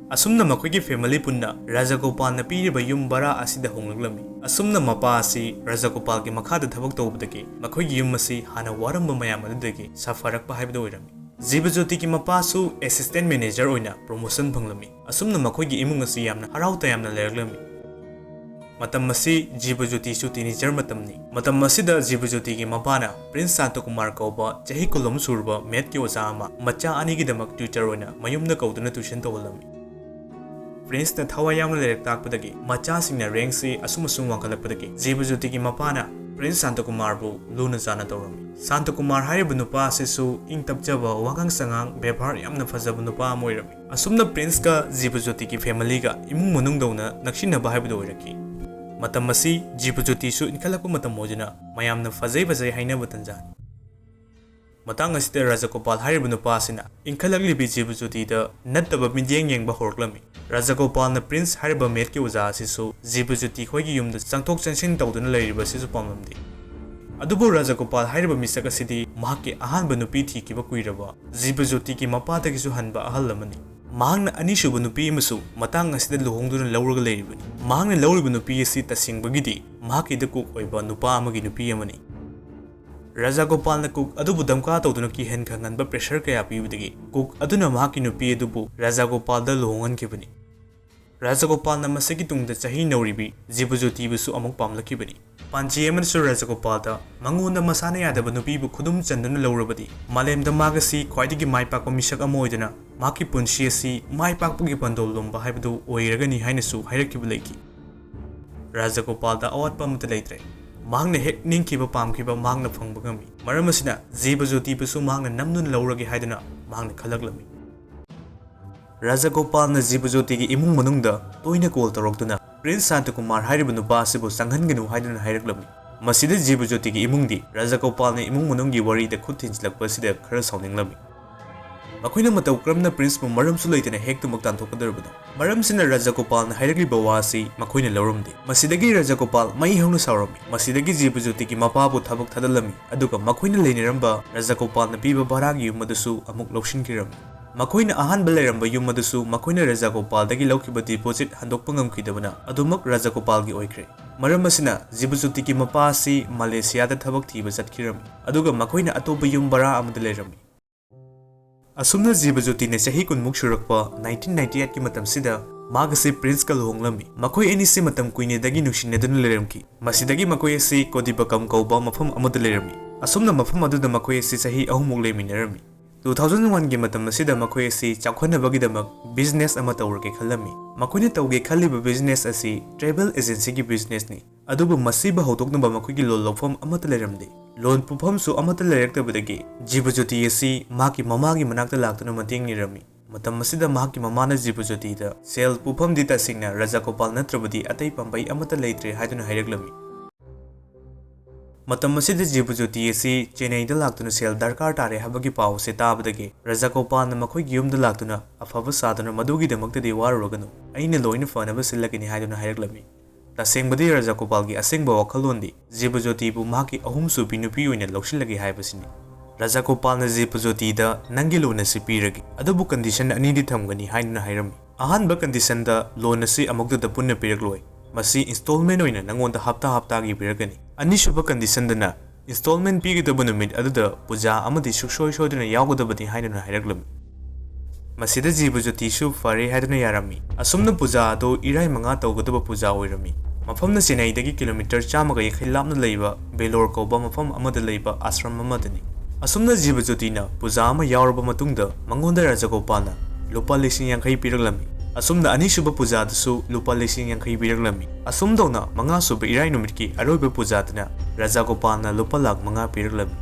ꯑꯁꯨꯝꯅ ꯃꯈꯣꯏꯒꯤ ꯐꯦꯃꯤꯂꯤ ꯄꯨꯟꯅ ꯔꯥꯖꯒꯣꯄꯥꯜꯅ ꯄꯤꯔꯤꯕ ꯌꯨꯝ ꯚꯔꯥ ꯑꯁꯤꯗ ꯍꯣꯡꯂꯛꯂꯝꯃꯤ꯫ ꯑꯁꯨꯝꯅ ꯃꯄꯥ ꯑꯁꯤ ꯔꯥꯖꯒꯣꯄꯥꯜꯒꯤ ꯃꯈꯥꯗ ꯊꯕꯛ ꯇꯧꯕꯗꯒꯤ ꯃꯈꯣꯏꯒꯤ ꯌꯨꯝ ꯑꯁꯤ ꯍꯥꯟꯅ ꯋꯥꯔꯝꯕ ꯃꯌꯥꯝ ꯑꯗꯨꯗꯒꯤ ꯁꯥꯐꯔꯛꯄ ꯍꯥꯏꯕꯗꯨ ꯑꯣꯏꯔꯝꯃꯤ꯫ ꯖꯤꯕꯖꯣꯇꯤꯒꯤ ꯃꯄꯥꯁꯨ ꯑꯦꯁꯤꯁꯇꯦꯟ ꯃꯦꯅꯦꯖꯔ ꯑꯣꯏꯅ ꯄ꯭ꯔꯣꯃꯣꯁꯟ ꯐꯪꯂꯝꯃꯤ꯫ ꯑꯁꯨꯝꯅ ꯃꯈꯣꯏꯒꯤ ꯏꯃꯨꯡ ꯑꯁꯤ ꯌꯥꯝꯅ ꯍꯔꯥꯎ ꯇꯌꯥꯝꯅ ꯂꯩꯔꯛꯂꯝꯃꯤ꯫ ꯃꯇꯝ ꯑꯁꯤ ꯖꯤꯕꯖꯣꯇꯤꯁꯨ ꯇꯤꯅꯦꯖꯔ ꯃꯇꯝꯅꯤ꯫ ꯃꯇꯝ ꯑꯁꯤꯗ ꯖꯤꯕꯖꯣꯇꯤꯒꯤ ꯃꯄꯥꯅ ꯄ꯭ꯔꯤꯟꯁ ꯁꯥꯟꯇꯀꯨꯃꯥꯔ ꯀꯧꯕ ꯆꯍꯤ ꯀꯨꯟ ꯑꯃ ꯁꯨꯔꯕ ꯃꯦꯠꯀꯤ ꯑꯣꯖꯥ ꯑꯃ ꯃꯆꯥ ꯑꯅꯤꯒꯤꯗꯃꯛ ꯇ꯭ꯌꯨꯇꯔ ꯑꯣꯏꯅ ꯃꯌꯨꯝꯗ ꯀꯧꯗꯨꯅ ꯇ꯭ꯌꯨꯁꯟ ꯇꯧꯍꯜꯂꯝꯃꯤ꯫ ꯄ꯭ꯔꯤꯟꯁꯅ ꯊꯋꯥꯏ ꯌꯥꯎꯅ ꯂꯥꯏꯔꯤꯛ ꯇꯥꯛꯄꯗꯒꯤ ꯃꯆꯥꯁꯤꯡꯅ ꯔꯦꯡꯁꯤ ꯑꯁꯨꯝ ꯑꯁꯨꯝ ꯋꯥꯡꯈꯠꯂꯛꯄꯗꯒꯤ ꯖꯤꯕꯖꯣꯇꯤꯒꯤ ꯃꯄꯥꯅ ꯄ꯭ꯔꯤꯟꯁ ꯁꯥꯟꯇꯀꯨꯃꯥꯔꯕꯨ ꯂꯨꯅ ꯆꯥꯟꯅ ꯇꯧꯔꯝꯃꯤ꯫ ꯁꯥꯟꯇꯀꯨꯃꯥꯔ ꯍꯥꯏꯔꯤꯕ ꯅꯨꯄꯥ ꯑꯁꯤꯁꯨ ꯏꯪ ꯇꯞꯆꯕ, ꯋꯥꯉꯥꯡ ꯁꯉꯥꯡ, ꯕꯦꯕꯥꯔ ꯌꯥꯝꯅ ꯐꯖꯕ ꯅꯨꯄꯥ ꯑꯃ ꯑꯣꯏꯔꯝꯃꯤ꯫ ꯑꯁꯨꯝꯅ ꯄ꯭ꯔꯤꯟꯁꯀ ꯖꯤꯕꯖꯣꯇꯤꯒꯤ ꯐꯦꯃꯤꯂꯤꯒ ꯏꯃꯨꯡ ꯃꯅꯨꯡꯗꯧꯅ ꯅꯛꯁꯤꯟꯅꯕ ꯍꯥꯏꯕꯗꯨ ꯑꯣꯏꯔꯛꯈꯤ꯫ ꯃꯇꯝ ꯑꯁꯤ ꯖꯤꯕꯖꯣꯇꯤꯁꯨ ꯏꯟꯈꯠꯂꯛꯄ ꯃꯇꯝ ꯑꯣꯏꯗꯨꯅ ꯃꯌꯥꯝꯅ ꯐꯖꯩ ꯐꯖꯩ ꯍꯥꯏꯅꯕ ꯇꯟꯖꯥꯅꯤ꯫ ꯃꯇꯥꯡ ꯑꯁꯤꯗ ꯔꯥꯖꯒꯣꯄꯥꯜ ꯍꯥꯏꯔꯤꯕ ꯅꯨꯄꯥ ꯑꯁꯤꯅ ꯏꯟꯈꯠꯂꯛꯂꯤꯕꯤ ꯖꯤꯕꯖꯣꯇꯤꯗ ꯅꯠꯇꯕ ꯃꯤꯠꯌꯦꯡ ꯌꯦꯡꯕ ꯍꯧꯔꯛꯂꯝꯃꯤ꯫ ꯔꯥꯖꯒꯣꯄꯥꯜꯅ ꯄ꯭ꯔꯤꯟꯁ ꯍꯥꯏꯔꯤꯕ ꯃꯦꯠꯀꯤ ꯑꯣꯖꯥ ꯑꯁꯤꯁꯨ ꯖꯤꯕꯖꯣꯇꯤ ꯈꯣꯏꯒꯤ ꯌꯨꯝꯗ ꯆꯪꯊꯣꯛ ꯆꯪꯁꯤꯟ ꯇꯧꯗꯨꯅ ꯂꯩꯔꯤꯕ ꯑꯁꯤꯁꯨ ꯄꯥꯝꯂꯝꯗꯦ꯫ ꯑꯗꯨꯕꯨ ꯔꯥꯖꯒꯣꯄꯥꯜ ꯍꯥꯏꯔꯤꯕ ꯃꯤꯁꯛ ꯑꯁꯤꯗꯤ ꯃꯍꯥꯛꯀꯤ ꯑꯍꯥꯟꯕ ꯅꯨꯄꯤ ꯊꯤꯈꯤꯕ ꯀꯨꯏꯔꯕ ꯖꯤꯕꯖꯣꯇꯤꯒꯤ ꯃꯄꯥꯗꯒꯤꯁꯨ ꯍꯟꯕ ꯑꯍꯜ ꯑꯃꯅꯤ꯫ ꯃꯍꯥꯛꯅ ꯑꯅꯤꯁꯨꯕ ꯅꯨꯄꯤ ꯑꯃꯁꯨ ꯃꯇꯥꯡ ꯑꯁꯤꯗ ꯂꯨꯍꯣꯡꯗꯨꯅ ꯂꯧꯔꯒ ꯂꯩꯔꯤꯕꯅꯤ꯫ ꯃꯍꯥꯛꯅ ꯂꯧꯔꯤꯕ ꯅꯨꯄꯤ ꯑꯁꯤ ꯇꯁꯦꯡꯕꯒꯤꯗꯤ ꯃꯍꯥꯛꯀꯤꯗ ꯀꯨꯛ ꯑꯣꯏꯕ ꯅꯨꯄꯥ ꯑꯃꯒꯤ ꯅꯨꯄꯤ ꯑꯃꯅꯤ꯫ ꯔꯥꯖꯥꯒꯣꯄꯥꯜꯅ ꯀꯨꯛ ꯑꯗꯨꯕꯨ ꯗꯝꯀꯥ ꯇꯧꯗꯨꯅ ꯀꯤꯍꯟ ꯈꯪꯍꯟꯕ ꯄ꯭ꯔꯦꯁꯔ ꯀꯌꯥ ꯄꯤꯕꯗꯒꯤ ꯀꯨꯛ ꯑꯗꯨꯅ ꯃꯍꯥꯛꯀꯤ ꯅꯨꯄꯤ ꯑꯗꯨꯕꯨ ꯔꯥꯖꯥꯒꯣꯄꯥꯜꯗ ꯂꯨꯍꯣꯡꯍꯟꯈꯤꯕꯅꯤ꯫ ꯔꯥꯖꯥꯒꯣꯄꯥꯜꯅ ꯃꯁꯤꯒꯤ ꯇꯨꯡꯗ ꯆꯍꯤ ꯅꯧꯔꯤꯕꯤ ꯖꯤꯕꯖꯣꯇꯤꯕꯨꯁꯨ ꯑꯃꯨꯛ ꯄꯥꯝꯂꯛꯈꯤꯕꯅꯤ꯫ ꯄꯥꯟꯖꯤ ꯑꯃꯅꯁꯨ ꯔꯥꯖꯥꯒꯣꯄꯥꯜꯗ ꯃꯉꯣꯟꯗ ꯃꯁꯥꯅ ꯌꯥꯗꯕ ꯅꯨꯄꯤꯕꯨ ꯈꯨꯗꯨꯝ ꯆꯟꯗꯨꯅ ꯂꯧꯔꯕꯗꯤ ꯃꯥꯂꯦꯝꯗ ꯃꯥꯒꯁꯤ ꯈ꯭ꯋꯥꯏꯗꯒꯤ ꯃꯥꯏ ꯄꯥꯛꯄ ꯃꯤꯁꯛ ꯑꯃ ꯑꯣꯏꯗꯨꯅ ꯃꯍꯥꯛꯀꯤ ꯄꯨꯟꯁꯤ ꯑꯁꯤ ꯃꯥꯏ ꯄꯥꯛꯄꯒꯤ ꯄꯥꯟꯗꯣꯞ ꯂꯣꯝꯕ ꯍꯥꯏꯕꯗꯨ ꯑꯣꯏꯔꯒꯅꯤ ꯍꯥꯏꯅꯁꯨ ꯍꯥꯏꯔꯛꯈꯤꯕ ꯂꯩꯈꯤ꯫ ꯔꯥꯖꯥꯒꯣꯄꯥꯜꯗ ꯑꯋꯥꯠꯄ ꯑꯃꯠꯇ ꯂꯩꯇ꯭ꯔꯦ꯫ ꯃꯍꯥꯛꯅ ꯍꯦꯛ ꯅꯤꯡꯈꯤꯕ ꯄꯥꯝꯈꯤꯕ ꯃꯍꯥꯛꯅ ꯐꯪꯕ ꯉꯝꯃꯤ꯫ ꯃꯔꯝ ꯑꯁꯤꯅ ꯖꯤꯕꯖꯣꯇꯤꯕꯨꯁꯨ ꯃꯍꯥꯛꯅ ꯅꯝꯗꯨꯅ ꯂꯧꯔꯒꯦ ꯍꯥꯏꯗꯨꯅ ꯃꯍꯥꯛꯅ ꯈꯜꯂꯛꯂꯝꯃꯤ꯫ ꯔꯥꯖꯒꯣꯄꯥꯜꯅ ꯖꯤꯕꯖꯣꯇꯤꯒꯤ ꯏꯃꯨꯡ ꯃꯅꯨꯡꯗ ꯇꯣꯏꯅ ꯀꯣꯜ ꯇꯧꯔꯛꯇꯨꯅ ꯄ꯭ꯔꯤꯟꯁ ꯁꯥꯟꯇꯀꯨꯃꯥꯔ ꯍꯥꯏꯔꯤꯕ ꯅꯨꯄꯥ ꯑꯁꯤꯕꯨ ꯆꯪꯍꯟꯒꯅꯨ ꯍꯥꯏꯗꯨꯅ ꯍꯥꯏꯔꯛꯂꯝꯃꯤ꯫ ꯃꯁꯤꯗ ꯖꯤꯕꯖꯣꯇꯤꯒꯤ ꯏꯃꯨꯡꯗꯤ ꯔꯥꯖꯒꯣꯄꯥꯜꯅ ꯏꯃꯨꯡ ꯃꯅꯨꯡꯒꯤ ꯋꯥꯔꯤꯗ ꯈꯨꯠ ꯊꯤꯟꯖꯤꯜꯂꯛꯄ ꯑꯁꯤꯗ ꯈꯔ ꯁꯥꯎꯅꯤꯡꯂꯝꯃꯤ꯫ ꯃꯈꯣꯏꯅ ꯃꯇꯧ ꯀꯔꯝꯅ ꯄ꯭ꯔꯤꯟꯁꯄꯨ ꯃꯔꯝꯁꯨ ꯂꯩꯇꯅ ꯍꯦꯛꯇꯃꯛ ꯇꯥꯟꯊꯣꯛꯀꯗꯧꯔꯤꯕꯅꯣ? ꯃꯔꯝꯁꯤꯅ ꯔꯥꯖꯒꯣꯄꯥꯜꯅ ꯍꯥꯏꯔꯛꯂꯤꯕ ꯋꯥ ꯑꯁꯤ ꯃꯈꯣꯏꯅ ꯂꯧꯔꯝꯗꯦ꯫ ꯃꯁꯤꯗꯒꯤ ꯔꯥꯖꯒꯣꯄꯥꯜ ꯃꯩ ꯍꯧꯅ ꯁꯥꯎꯔꯝꯃꯤ꯫ ꯃꯁꯤꯗꯒꯤ ꯖꯤꯕꯖꯣꯇꯤꯒꯤ ꯃꯄꯥꯕꯨ ꯊꯕꯛ ꯊꯥꯗꯜꯂꯝꯃꯤ, ꯑꯗꯨꯒ ꯃꯈꯣꯏꯅ ꯂꯩꯅꯔꯝꯕ ꯔꯥꯖꯒꯣꯄꯥꯜꯅ ꯄꯤꯕ ꯚꯔꯥꯒꯤ ꯌꯨꯝ ꯑꯗꯨꯁꯨ ꯑꯃꯨꯛ ꯂꯧꯁꯤꯟꯈꯤꯔꯝꯃꯤ꯫ ꯃꯈꯣꯏꯅ ꯑꯍꯥꯟꯕ ꯂꯩꯔꯝꯕ ꯌꯨꯝ ꯑꯗꯨꯁꯨ ꯃꯈꯣꯏꯅ ꯔꯥꯖꯒꯣꯄꯥꯜꯗꯒꯤ ꯂꯧꯈꯤꯕ ꯗꯤꯄꯣꯖꯤꯠ ꯍꯟꯗꯣꯛꯄ ꯉꯝꯈꯤꯗꯕꯅ ꯑꯗꯨꯃꯛ ꯔꯥꯖꯒꯣꯄꯥꯜꯒꯤ ꯑꯣꯏꯈ꯭ꯔꯦ꯫ ꯃꯔꯝ ꯑꯁꯤꯅ ꯖꯤꯕꯖꯣꯇꯤꯒꯤ ꯃꯄꯥ ꯑꯁꯤ ꯃꯂꯦꯁꯤꯌꯥꯗ ꯊꯕꯛ ꯊꯤꯕ ꯆꯠꯈꯤꯔꯝꯃꯤ, ꯑꯗꯨꯒ ꯃꯈꯣꯏꯅ ꯑꯇꯣꯞꯄ ꯌꯨꯝ ꯚꯔꯥ ꯑꯃꯗ ꯂꯩꯔꯝꯃꯤ꯫ ꯑꯁꯨꯝꯅ ꯖꯤꯕꯖꯣꯇꯤꯅ ꯆꯍꯤ ꯀꯨꯟꯃꯨꯛ ꯁꯨꯔꯛꯄ nineteen ninety eight ꯀꯤ ꯃꯇꯝꯁꯤꯗ ꯃꯍꯥꯛ ꯑꯁꯤ ꯄ꯭ꯔꯤꯟꯁꯀ ꯂꯨꯍꯣꯡꯂꯝꯃꯤ꯫ ꯃꯈꯣꯏ ꯑꯅꯤꯁꯤ ꯃꯇꯝ ꯀꯨꯏꯅꯗꯒꯤ ꯅꯨꯡꯁꯤꯅꯗꯨꯅ ꯂꯩꯔꯝꯈꯤ꯫ ꯃꯁꯤꯗꯒꯤ ꯃꯈꯣꯏ ꯑꯁꯤ ꯀꯣꯗꯤꯕꯀꯝ ꯀꯧꯕ ꯃꯐꯝ ꯑꯃꯗ ꯂꯩꯔꯝꯃꯤ꯫ ꯑꯁꯨꯝꯅ ꯃꯐꯝ ꯑꯗꯨꯗ ꯃꯈꯣꯏ ꯑꯁꯤ ꯆꯍꯤ ꯑꯍꯨꯝꯃꯨꯛ ꯂꯩꯃꯤꯟꯅꯔꯝꯃꯤ꯫ Two thousand one ꯒꯤ ꯃꯇꯝ ꯑꯁꯤꯗ ꯃꯈꯣꯏ ꯑꯁꯤ ꯆꯥꯎꯈꯠꯅꯕꯒꯤꯗꯃꯛ ꯕꯤꯖꯤꯅꯦꯁ ꯑꯃ ꯇꯧꯔꯒꯦ ꯈꯜꯂꯝꯃꯤ꯫ ꯃꯈꯣꯏꯅ ꯇꯧꯒꯦ ꯈꯜꯂꯤꯕ ꯕꯤꯖꯤꯅꯦꯁ ꯑꯁꯤ ꯇ꯭ꯔꯦꯚꯦꯜ ꯑꯦꯖꯦꯟꯁꯤꯒꯤ ꯕꯤꯖꯤꯅꯦꯁꯅꯤ꯫ ꯑꯗꯨꯕꯨ ꯃꯁꯤꯕꯨ ꯍꯧꯗꯣꯛꯅꯕ ꯃꯈꯣꯏꯒꯤ ꯂꯣꯟ ꯂꯧꯐꯝ ꯑꯃꯠꯇ ꯂꯩꯔꯝꯗꯦ꯫ ꯂꯣꯟ ꯄꯨꯐꯝꯁꯨ ꯑꯃꯠꯇ ꯂꯩꯔꯛꯇꯕꯗꯒꯤ ꯖꯤꯕꯖꯣꯇꯤ ꯑꯁꯤ ꯃꯍꯥꯛꯀꯤ ꯃꯃꯥꯒꯤ ꯃꯅꯥꯛꯇ ꯂꯥꯛꯇꯨꯅ ꯃꯇꯦꯡ ꯅꯤꯔꯝꯃꯤ꯫ ꯃꯇꯝ ꯑꯁꯤꯗ ꯃꯍꯥꯛꯀꯤ ꯃꯃꯥꯅ ꯖꯤꯕꯖꯣꯇꯤꯗ ꯁꯦꯜ ꯄꯨꯐꯝꯗꯤ ꯇꯁꯦꯡꯅ ꯔꯥꯖꯥꯒꯣꯄꯥꯜ ꯅꯠꯇ꯭ꯔꯕꯗꯤ ꯑꯇꯩ ꯄꯥꯝꯕꯩ ꯑꯃꯠꯇ ꯂꯩꯇ꯭ꯔꯦ ꯍꯥꯏꯗꯨꯅ ꯍꯥꯏꯔꯛꯂꯝꯃꯤ꯫ ꯃꯇꯝ ꯑꯁꯤꯗ ꯖꯤꯕꯖꯣꯇꯤ ꯑꯁꯤ ꯆꯦꯟꯅꯩꯗ ꯂꯥꯛꯇꯨꯅ ꯁꯦꯜ ꯗꯔꯀꯥꯔ ꯇꯥꯔꯦ ꯍꯥꯏꯕꯒꯤ ꯄꯥꯎ ꯑꯁꯤ ꯇꯥꯕꯗꯒꯤ ꯔꯥꯖꯥꯒꯣꯄꯥꯜꯅ ꯃꯈꯣꯏꯒꯤ ꯌꯨꯝꯗ ꯂꯥꯛꯇꯨꯅ ꯑꯐꯕ ꯁꯥꯗꯨꯅ "ꯃꯗꯨꯒꯤꯗꯃꯛꯇꯗꯤ ꯋꯥꯔꯨꯔꯒꯅꯨ, ꯑꯩꯅ ꯂꯣꯏꯅ ꯐꯅꯕ ꯁꯤꯜꯂꯒꯅꯤ" ꯍꯥꯏꯗꯨꯅ ꯍꯥꯏꯔꯛꯂꯝꯃꯤ꯫ ꯇꯁꯦꯡꯕꯗꯤ ꯔꯥꯖꯥꯒꯣꯄꯥꯜꯒꯤ ꯑꯁꯦꯡꯕ ꯋꯥꯈꯜꯂꯣꯟꯗꯤ ꯖꯤꯕꯖꯣꯇꯤꯕꯨ ꯃꯍꯥꯛꯀꯤ ꯑꯍꯨꯝꯁꯨꯕꯤ ꯅꯨꯄꯤ ꯑꯣꯏꯅ ꯂꯧꯁꯤꯜꯂꯒꯦ ꯍꯥꯏꯕꯁꯤꯅꯤ꯫ ꯔꯥꯖꯥꯒꯣꯄꯥꯜꯅ ꯖꯤꯕꯖꯣꯇꯤꯗ "ꯅꯪꯒꯤ ꯂꯣꯟ ꯑꯁꯤ ꯄꯤꯔꯒꯦ, ꯑꯗꯨꯕꯨ ꯀꯟꯗꯤꯁꯟ ꯑꯅꯤꯗꯤ ꯊꯝꯒꯅꯤ" ꯍꯥꯏꯗꯨꯅ ꯍꯥꯏꯔꯝꯃꯤ꯫ ꯑꯍꯥꯟꯕ ꯀꯟꯗꯤꯁꯟꯗ ꯂꯣꯟ ꯑꯁꯤ ꯑꯃꯨꯛꯇꯗ ꯄꯨꯟꯅ ꯄꯤꯔꯛꯂꯣꯏ, ꯃꯁꯤ ꯏꯟꯁꯇꯣꯜꯃꯦꯟ ꯑꯣꯏꯅ ꯅꯪꯉꯣꯟꯗ ꯍꯞꯇꯥ ꯍꯞꯇꯥꯒꯤ ꯄꯤꯔꯛꯀꯅꯤ꯫ ꯑꯅꯤꯁꯨꯕ ꯀꯟꯗꯤꯁꯟꯗꯅ ꯏꯟꯁꯇꯣꯜꯃꯦꯟ ꯄꯤꯒꯗꯕ ꯅꯨꯃꯤꯠ ꯑꯗꯨꯗ ꯄꯨꯖꯥ ꯑꯃꯗꯤ ꯁꯨꯡꯁꯣꯏ ꯁꯣꯏꯗꯅ ꯌꯥꯎꯒꯗꯕꯅꯤ ꯍꯥꯏꯗꯨꯅ ꯍꯥꯏꯔꯛꯂꯝꯃꯤ꯫ ꯃꯁꯤꯗ ꯖꯤꯕꯖꯣꯇꯤꯁꯨ ꯐꯔꯦ ꯍꯥꯏꯗꯨꯅ ꯌꯥꯔꯝꯃꯤ꯫ ꯑꯁꯨꯝꯅ ꯄꯨꯖꯥ ꯑꯗꯨ ꯏꯔꯥꯏ ꯃꯉꯥ ꯇꯧꯒꯗꯕ ꯄꯨꯖꯥ ꯑꯣꯏꯔꯝꯃꯤ꯫ ꯃꯐꯝꯅ ꯆꯦꯟꯅꯩꯗꯒꯤ ꯀꯤꯂꯣꯃꯤꯇꯔ ꯆꯥꯝꯃꯒ ꯌꯥꯡꯈꯩ ꯂꯥꯞꯅ ꯂꯩꯕ ꯕꯦꯂꯣꯔ ꯀꯧꯕ ꯃꯐꯝ ꯑꯃꯗ ꯂꯩꯕ ꯑꯥꯁ꯭ꯔꯝ ꯑꯃꯗꯅꯤ꯫ ꯑꯁꯨꯝꯅ ꯖꯤꯕꯖꯣꯇꯤꯅ ꯄꯨꯖꯥ ꯑꯃ ꯌꯥꯎꯔꯕ ꯃꯇꯨꯡꯗ ꯃꯉꯣꯟꯗ ꯔꯥꯖꯥꯒꯣꯄꯥꯜꯅ ꯂꯨꯄꯥ ꯂꯤꯁꯤꯡ ꯌꯥꯡꯈꯩ ꯄꯤꯔꯛꯂꯝꯃꯤ꯫ ꯑꯁꯨꯝꯅ ꯑꯅꯤꯁꯨꯕ ꯄꯨꯖꯥꯗꯁꯨ ꯂꯨꯄꯥ ꯂꯤꯁꯤꯡ ꯌꯥꯡꯈꯩ ꯄꯤꯔꯛꯂꯝꯃꯤ꯫ ꯑꯁꯨꯝ ꯇꯧꯅ ꯃꯉꯥꯁꯨꯕ ꯏꯔꯥꯏ ꯅꯨꯃꯤꯠꯀꯤ ꯑꯔꯣꯏꯕ ꯄꯨꯖꯥꯗꯅ ꯔꯥꯖꯥꯒꯣꯄꯥꯜꯅ ꯂꯨꯄꯥ ꯂꯥꯈ ꯃꯉꯥ ꯄꯤꯔꯛꯂꯝꯃꯤ꯫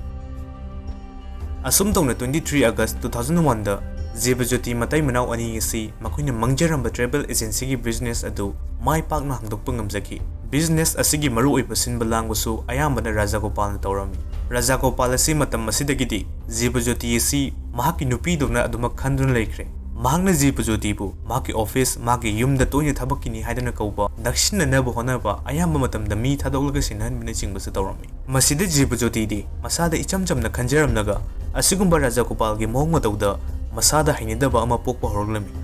ꯑꯁꯨꯝ ꯇꯧꯅ twenty three August two thousand one ꯗ ꯖꯤꯕꯖꯣꯇꯤ ꯃꯇꯩ ꯃꯅꯥꯎ ꯑꯅꯤ ꯑꯁꯤ ꯃꯈꯣꯏꯅ ꯃꯥꯡꯖꯔꯝꯕ travel agencyꯒꯤ business ꯑꯗꯨ ꯃꯥꯏ ꯄꯥꯛꯅ ꯍꯥꯡꯗꯣꯛꯄ ꯉꯝꯖꯈꯤ꯫ Business ꯑꯁꯤꯒꯤ ꯃꯔꯨꯑꯣꯏꯕ ꯁꯤꯟꯕ ꯂꯥꯡꯕꯁꯨ ꯑꯌꯥꯝꯕꯅ ꯔꯥꯖꯥꯒꯣꯄꯥꯜꯅ ꯇꯧꯔꯝꯃꯤ꯫ ꯔꯥꯖꯥꯒꯣꯄꯥꯜ ꯑꯁꯤ ꯃꯇꯝ ꯑꯁꯤꯗꯒꯤꯗꯤ ꯖꯤꯕꯖꯣꯇꯤ ꯑꯁꯤ ꯃꯍꯥꯛꯀꯤ ꯅꯨꯄꯤꯗꯧꯅ ꯑꯗꯨꯃꯛ ꯈꯟꯗꯨꯅ ꯂꯩꯈ꯭ꯔꯦ꯫ ꯃꯍꯥꯛꯅ ꯖꯤꯕꯖꯣꯇꯤꯕꯨ ꯃꯍꯥꯛꯀꯤ office, ꯃꯍꯥꯛꯀꯤ ꯌꯨꯝꯗ ꯇꯣꯏꯅ ꯊꯕꯛꯀꯤꯅꯤ ꯍꯥꯏꯗꯨꯅ ꯀꯧꯕ, ꯅꯛꯁꯤꯟꯅꯅꯕ ꯍꯣꯠꯅꯕ, ꯑꯌꯥꯝꯕ ꯃꯇꯝꯗ ꯃꯤ ꯊꯥꯗꯣꯛꯂꯒ ꯁꯤꯟꯅꯍꯟꯕꯅꯆꯤꯡꯕꯁꯨ ꯇꯧꯔꯝꯃꯤ꯫ ꯃꯁꯤꯗ ꯖꯤꯕꯖꯣꯇꯤꯗꯤ ꯃꯁꯥꯗ ꯏꯆꯝ ꯆꯝꯅ ꯈꯟꯖꯔꯝꯂꯒ, ꯑꯁꯤꯒꯨꯝꯕ ꯔꯥꯖꯥꯒꯣꯄꯥꯜꯒꯤ ꯃꯑꯣꯡ ꯃꯇꯧꯗ ꯃꯁꯥꯗ ꯍꯩꯅꯗꯕ ꯑꯃ ꯄꯣꯛꯄ ꯍꯧꯔꯛꯂꯝꯃꯤ꯫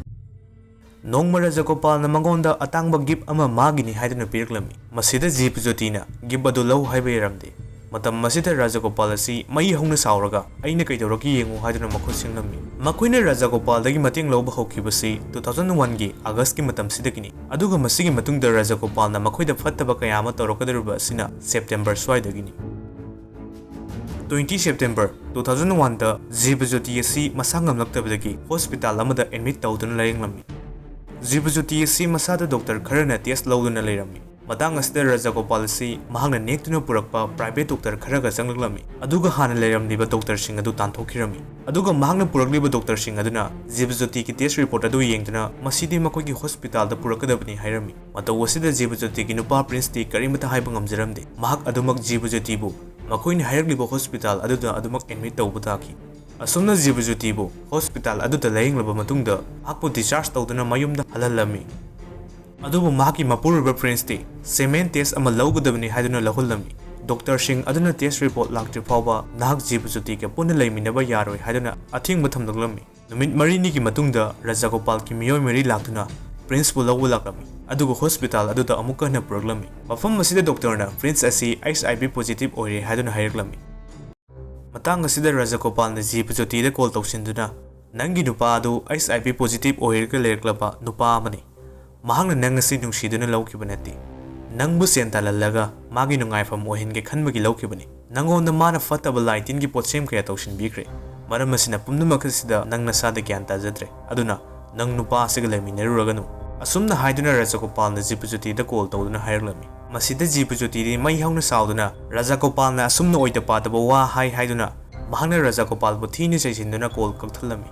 ꯅꯣꯡꯃ ꯔꯥꯖꯥꯒꯣꯄꯥꯜꯅ ꯃꯉꯣꯟꯗ ꯑꯇꯥꯡꯕ gift ꯑꯃ ꯃꯥꯒꯤꯅꯤ ꯍꯥꯏꯗꯨꯅ ꯄꯤꯔꯛꯂꯝꯃꯤ꯫ ꯃꯁꯤꯗ ꯖꯤꯕꯖꯣꯇꯤꯅ gift ꯑꯗꯨ ꯂꯧ ꯍꯥꯏꯕ ꯌꯥꯔꯝꯗꯦ꯫ ꯃꯇꯝ ꯑꯁꯤꯗ ꯔꯥꯖꯥꯒꯣꯄꯥꯜ ꯑꯁꯤ ꯃꯩ ꯍꯧꯅ ꯁꯥꯎꯔꯒ, "ꯑꯩꯅ ꯀꯩꯗꯧꯔꯛꯀꯦ ꯌꯦꯡꯉꯨ" ꯍꯥꯏꯗꯨꯅ ꯃꯈꯨꯠ ꯁꯤꯡꯂꯝꯃꯤ꯫ ꯃꯈꯣꯏꯅ ꯔꯥꯖꯥꯒꯣꯄꯥꯜꯗꯒꯤ ꯃꯇꯦꯡ ꯂꯧꯕ ꯍꯧꯈꯤꯕꯁꯤ two thousand one ꯒꯤ August ꯀꯤ ꯃꯇꯝꯁꯤꯗꯒꯤꯅꯤ꯫ ꯑꯗꯨꯒ ꯃꯁꯤꯒꯤ ꯃꯇꯨꯡꯗ ꯔꯥꯖꯥꯒꯣꯄꯥꯜꯅ ꯃꯈꯣꯏꯗ ꯐꯠꯇꯕ ꯀꯌꯥ ꯑꯃ ꯇꯧꯔꯛꯀꯗꯧꯔꯤꯕ ꯑꯁꯤꯅ September ꯁ꯭ꯋꯥꯏꯗꯒꯤꯅꯤ꯫ Twenty September two thousand one ꯗ ꯖꯤꯕꯖꯣꯇꯤ ꯑꯁꯤ ꯃꯁꯥ ꯉꯝꯂꯛꯇꯕꯗꯒꯤ hospital ꯑꯃꯗ admit ꯇꯧꯗꯨꯅ ꯂꯥꯌꯦꯡꯂꯝꯃꯤ꯫ ꯖꯤꯕꯖꯣꯇꯤ ꯑꯁꯤ ꯃꯁꯥꯗ doctor ꯈꯔꯅ test ꯂꯧꯗꯨꯅ ꯂꯩꯔꯝꯃꯤ꯫ ꯃꯇꯥꯡ ꯑꯁꯤꯗ ꯔꯥꯖꯥꯒꯣꯄꯥꯜ ꯑꯁꯤ ꯃꯍꯥꯛꯅ ꯅꯦꯛꯇꯨꯅ ꯄꯨꯔꯛꯄ private doctor ꯈꯔꯒ ꯆꯪꯂꯛꯂꯝꯃꯤ, ꯑꯗꯨꯒ ꯍꯥꯟꯅ ꯂꯩꯔꯝꯂꯤꯕ doctorꯁꯤꯡ ꯑꯗꯨ ꯇꯥꯟꯊꯣꯛꯈꯤꯔꯝꯃꯤ꯫ ꯑꯗꯨꯒ ꯃꯍꯥꯛꯅ ꯄꯨꯔꯛꯂꯤꯕ doctorꯁꯤꯡ ꯑꯗꯨꯅ ꯖꯤꯕꯖꯣꯇꯤꯒꯤ test report ꯑꯗꯨ ꯌꯦꯡꯗꯨꯅ ꯃꯁꯤꯗꯤ ꯃꯈꯣꯏꯒꯤ hospitalꯗ ꯄꯨꯔꯛꯀꯗꯕꯅꯤ ꯍꯥꯏꯔꯝꯃꯤ꯫ ꯃꯇꯧ ꯑꯁꯤꯗ ꯖꯤꯕꯖꯣꯇꯤꯒꯤ ꯅꯨꯄꯥ Princeꯇꯤ ꯀꯔꯤꯃꯠꯇ ꯍꯥꯏꯕ ꯉꯝꯖꯔꯝꯗꯦ꯫ ꯃꯍꯥꯛ ꯑꯗꯨꯃꯛ ꯖꯤꯕꯖꯣꯇꯤꯕꯨ ꯃꯈꯣꯏꯅ ꯍꯥꯏꯔꯛꯂꯤꯕ hospital ꯑꯗꯨꯗ ꯑꯗꯨꯃꯛ admit ꯇꯧꯕ ꯇꯥꯈꯤ꯫ ꯑꯁꯨꯝꯅ ꯖꯤꯕꯖꯣꯇꯤꯕꯨ hospital ꯑꯗꯨꯗ ꯂꯥꯌꯦꯡꯂꯕ ꯃꯇꯨꯡꯗ ꯃꯍꯥꯛꯄꯨ discharge ꯇꯧꯗꯨꯅ ꯃꯌꯨꯝꯗ ꯍꯜꯍꯜꯂꯝꯃꯤ꯫ ꯑꯗꯨꯕꯨ ꯃꯍꯥꯛꯀꯤ ꯃꯄꯨꯔꯣꯏꯕ Princeꯇꯤ semen test ꯑꯃ ꯂꯧꯒꯗꯕꯅꯤ ꯍꯥꯏꯗꯨꯅ ꯂꯧꯍꯜꯂꯝꯃꯤ꯫ Doctorꯁꯤꯡ ꯑꯗꯨꯅ test report ꯂꯥꯛꯇ꯭ꯔꯤ ꯐꯥꯎꯕ ꯅꯍꯥꯛ ꯖꯤꯕꯖꯣꯇꯤꯒ ꯄꯨꯟꯅ ꯂꯩꯃꯤꯟꯅꯕ ꯌꯥꯔꯣꯏ ꯍꯥꯏꯗꯨꯅ ꯑꯊꯤꯡꯕ ꯊꯝꯂꯛꯂꯝꯃꯤ꯫ ꯅꯨꯃꯤꯠ ꯃꯔꯤꯅꯤꯒꯤ ꯃꯇꯨꯡꯗ ꯔꯥꯖꯥꯒꯣꯄꯥꯜꯒꯤ ꯃꯤꯑꯣꯏ ꯃꯔꯤ ꯂꯥꯛꯇꯨꯅ Princeꯄꯨ ꯂꯧꯕ ꯂꯥꯛꯂꯝꯃꯤ, ꯑꯗꯨꯒ hospital ꯑꯗꯨꯗ ꯑꯃꯨꯛꯀ ꯍꯟꯅ ꯄꯨꯔꯛꯂꯝꯃꯤ꯫ ꯃꯐꯝ ꯑꯁꯤꯗ doctorꯅ Prince ꯑꯁꯤ HIV positive ꯑꯣꯏꯔꯦ ꯍꯥꯏꯗꯨꯅ ꯍꯥꯏꯔꯛꯂꯝꯃꯤ꯫ ꯃꯇꯥꯡ ꯑꯁꯤꯗ ꯔꯥꯖꯥꯒꯣꯄꯥꯜꯅ ꯖꯤꯕꯖꯣꯇꯤꯗ call ꯇꯧꯁꯤꯟꯗꯨꯅ, "ꯅꯪꯒꯤ ꯅꯨꯄꯥ ꯑꯗꯨ HIV positive ꯑꯣꯏꯔꯒ ꯂꯩꯔꯛꯂꯕ ꯅꯨꯄꯥ ꯑꯃꯅꯤ꯫ ꯃꯍꯥꯛꯅ ꯅꯪ ꯑꯁꯤ ꯅꯨꯡꯁꯤꯗꯨꯅ ꯂꯧꯈꯤꯕ ꯅꯠꯇꯦ꯫ ꯅꯪꯕꯨ ꯁꯦꯟ ꯇꯥꯜꯍꯜꯂꯒ ꯃꯥꯒꯤ ꯅꯨꯡꯉꯥꯏꯐꯝ ꯑꯣꯏꯍꯟꯒꯦ ꯈꯟꯕꯒꯤ ꯂꯧꯈꯤꯕꯅꯤ꯫ ꯅꯪꯉꯣꯟꯗ ꯃꯥꯅ ꯐꯠꯇꯕ ꯂꯥꯏ ꯇꯤꯟꯒꯤ ꯄꯣꯠꯁꯦꯝ ꯀꯌꯥ ꯇꯧꯁꯤꯟꯕꯤꯈ꯭ꯔꯦ꯫ ꯃꯔꯝ ꯑꯁꯤꯅ ꯄꯨꯝꯅꯃꯛ ꯑꯁꯤꯗ ꯅꯪ ꯅꯁꯥꯗ ꯒ꯭ꯌꯥꯟ ꯇꯥꯖꯗ꯭ꯔꯦ꯫ ꯑꯗꯨꯅ ꯅꯪ ꯅꯨꯄꯥ ꯑꯁꯤꯒ ꯂꯩꯃꯤꯟꯅꯔꯨꯔꯒꯅꯨ"꯫ ꯑꯁꯨꯝꯅ ꯍꯥꯏꯗꯨꯅ ꯔꯥꯖꯥꯒꯣꯄꯥꯜꯅ ꯖꯤꯕꯖꯣꯇꯤꯗ call ꯇꯧꯗꯨꯅ ꯍꯥꯏꯔꯛꯂꯝꯃꯤ꯫ ꯃꯁꯤꯗ ꯖꯤꯕꯖꯣꯇꯤꯗꯤ ꯃꯩ ꯍꯧꯅ ꯁꯥꯎꯗꯨꯅ ꯔꯥꯖꯥꯒꯣꯄꯥꯜꯅ ꯑꯁꯨꯝꯅ ꯑꯣꯏꯗ ꯄꯥꯗꯕ ꯋꯥ ꯍꯥꯏ ꯍꯥꯏꯗꯨꯅ ꯃꯍꯥꯛꯅ ꯔꯥꯖꯥꯒꯣꯄꯥꯜꯕꯨ ꯊꯤꯅ ꯆꯩꯁꯤꯟꯗꯨꯅ call ꯀꯛꯊꯠꯂꯝꯃꯤ꯫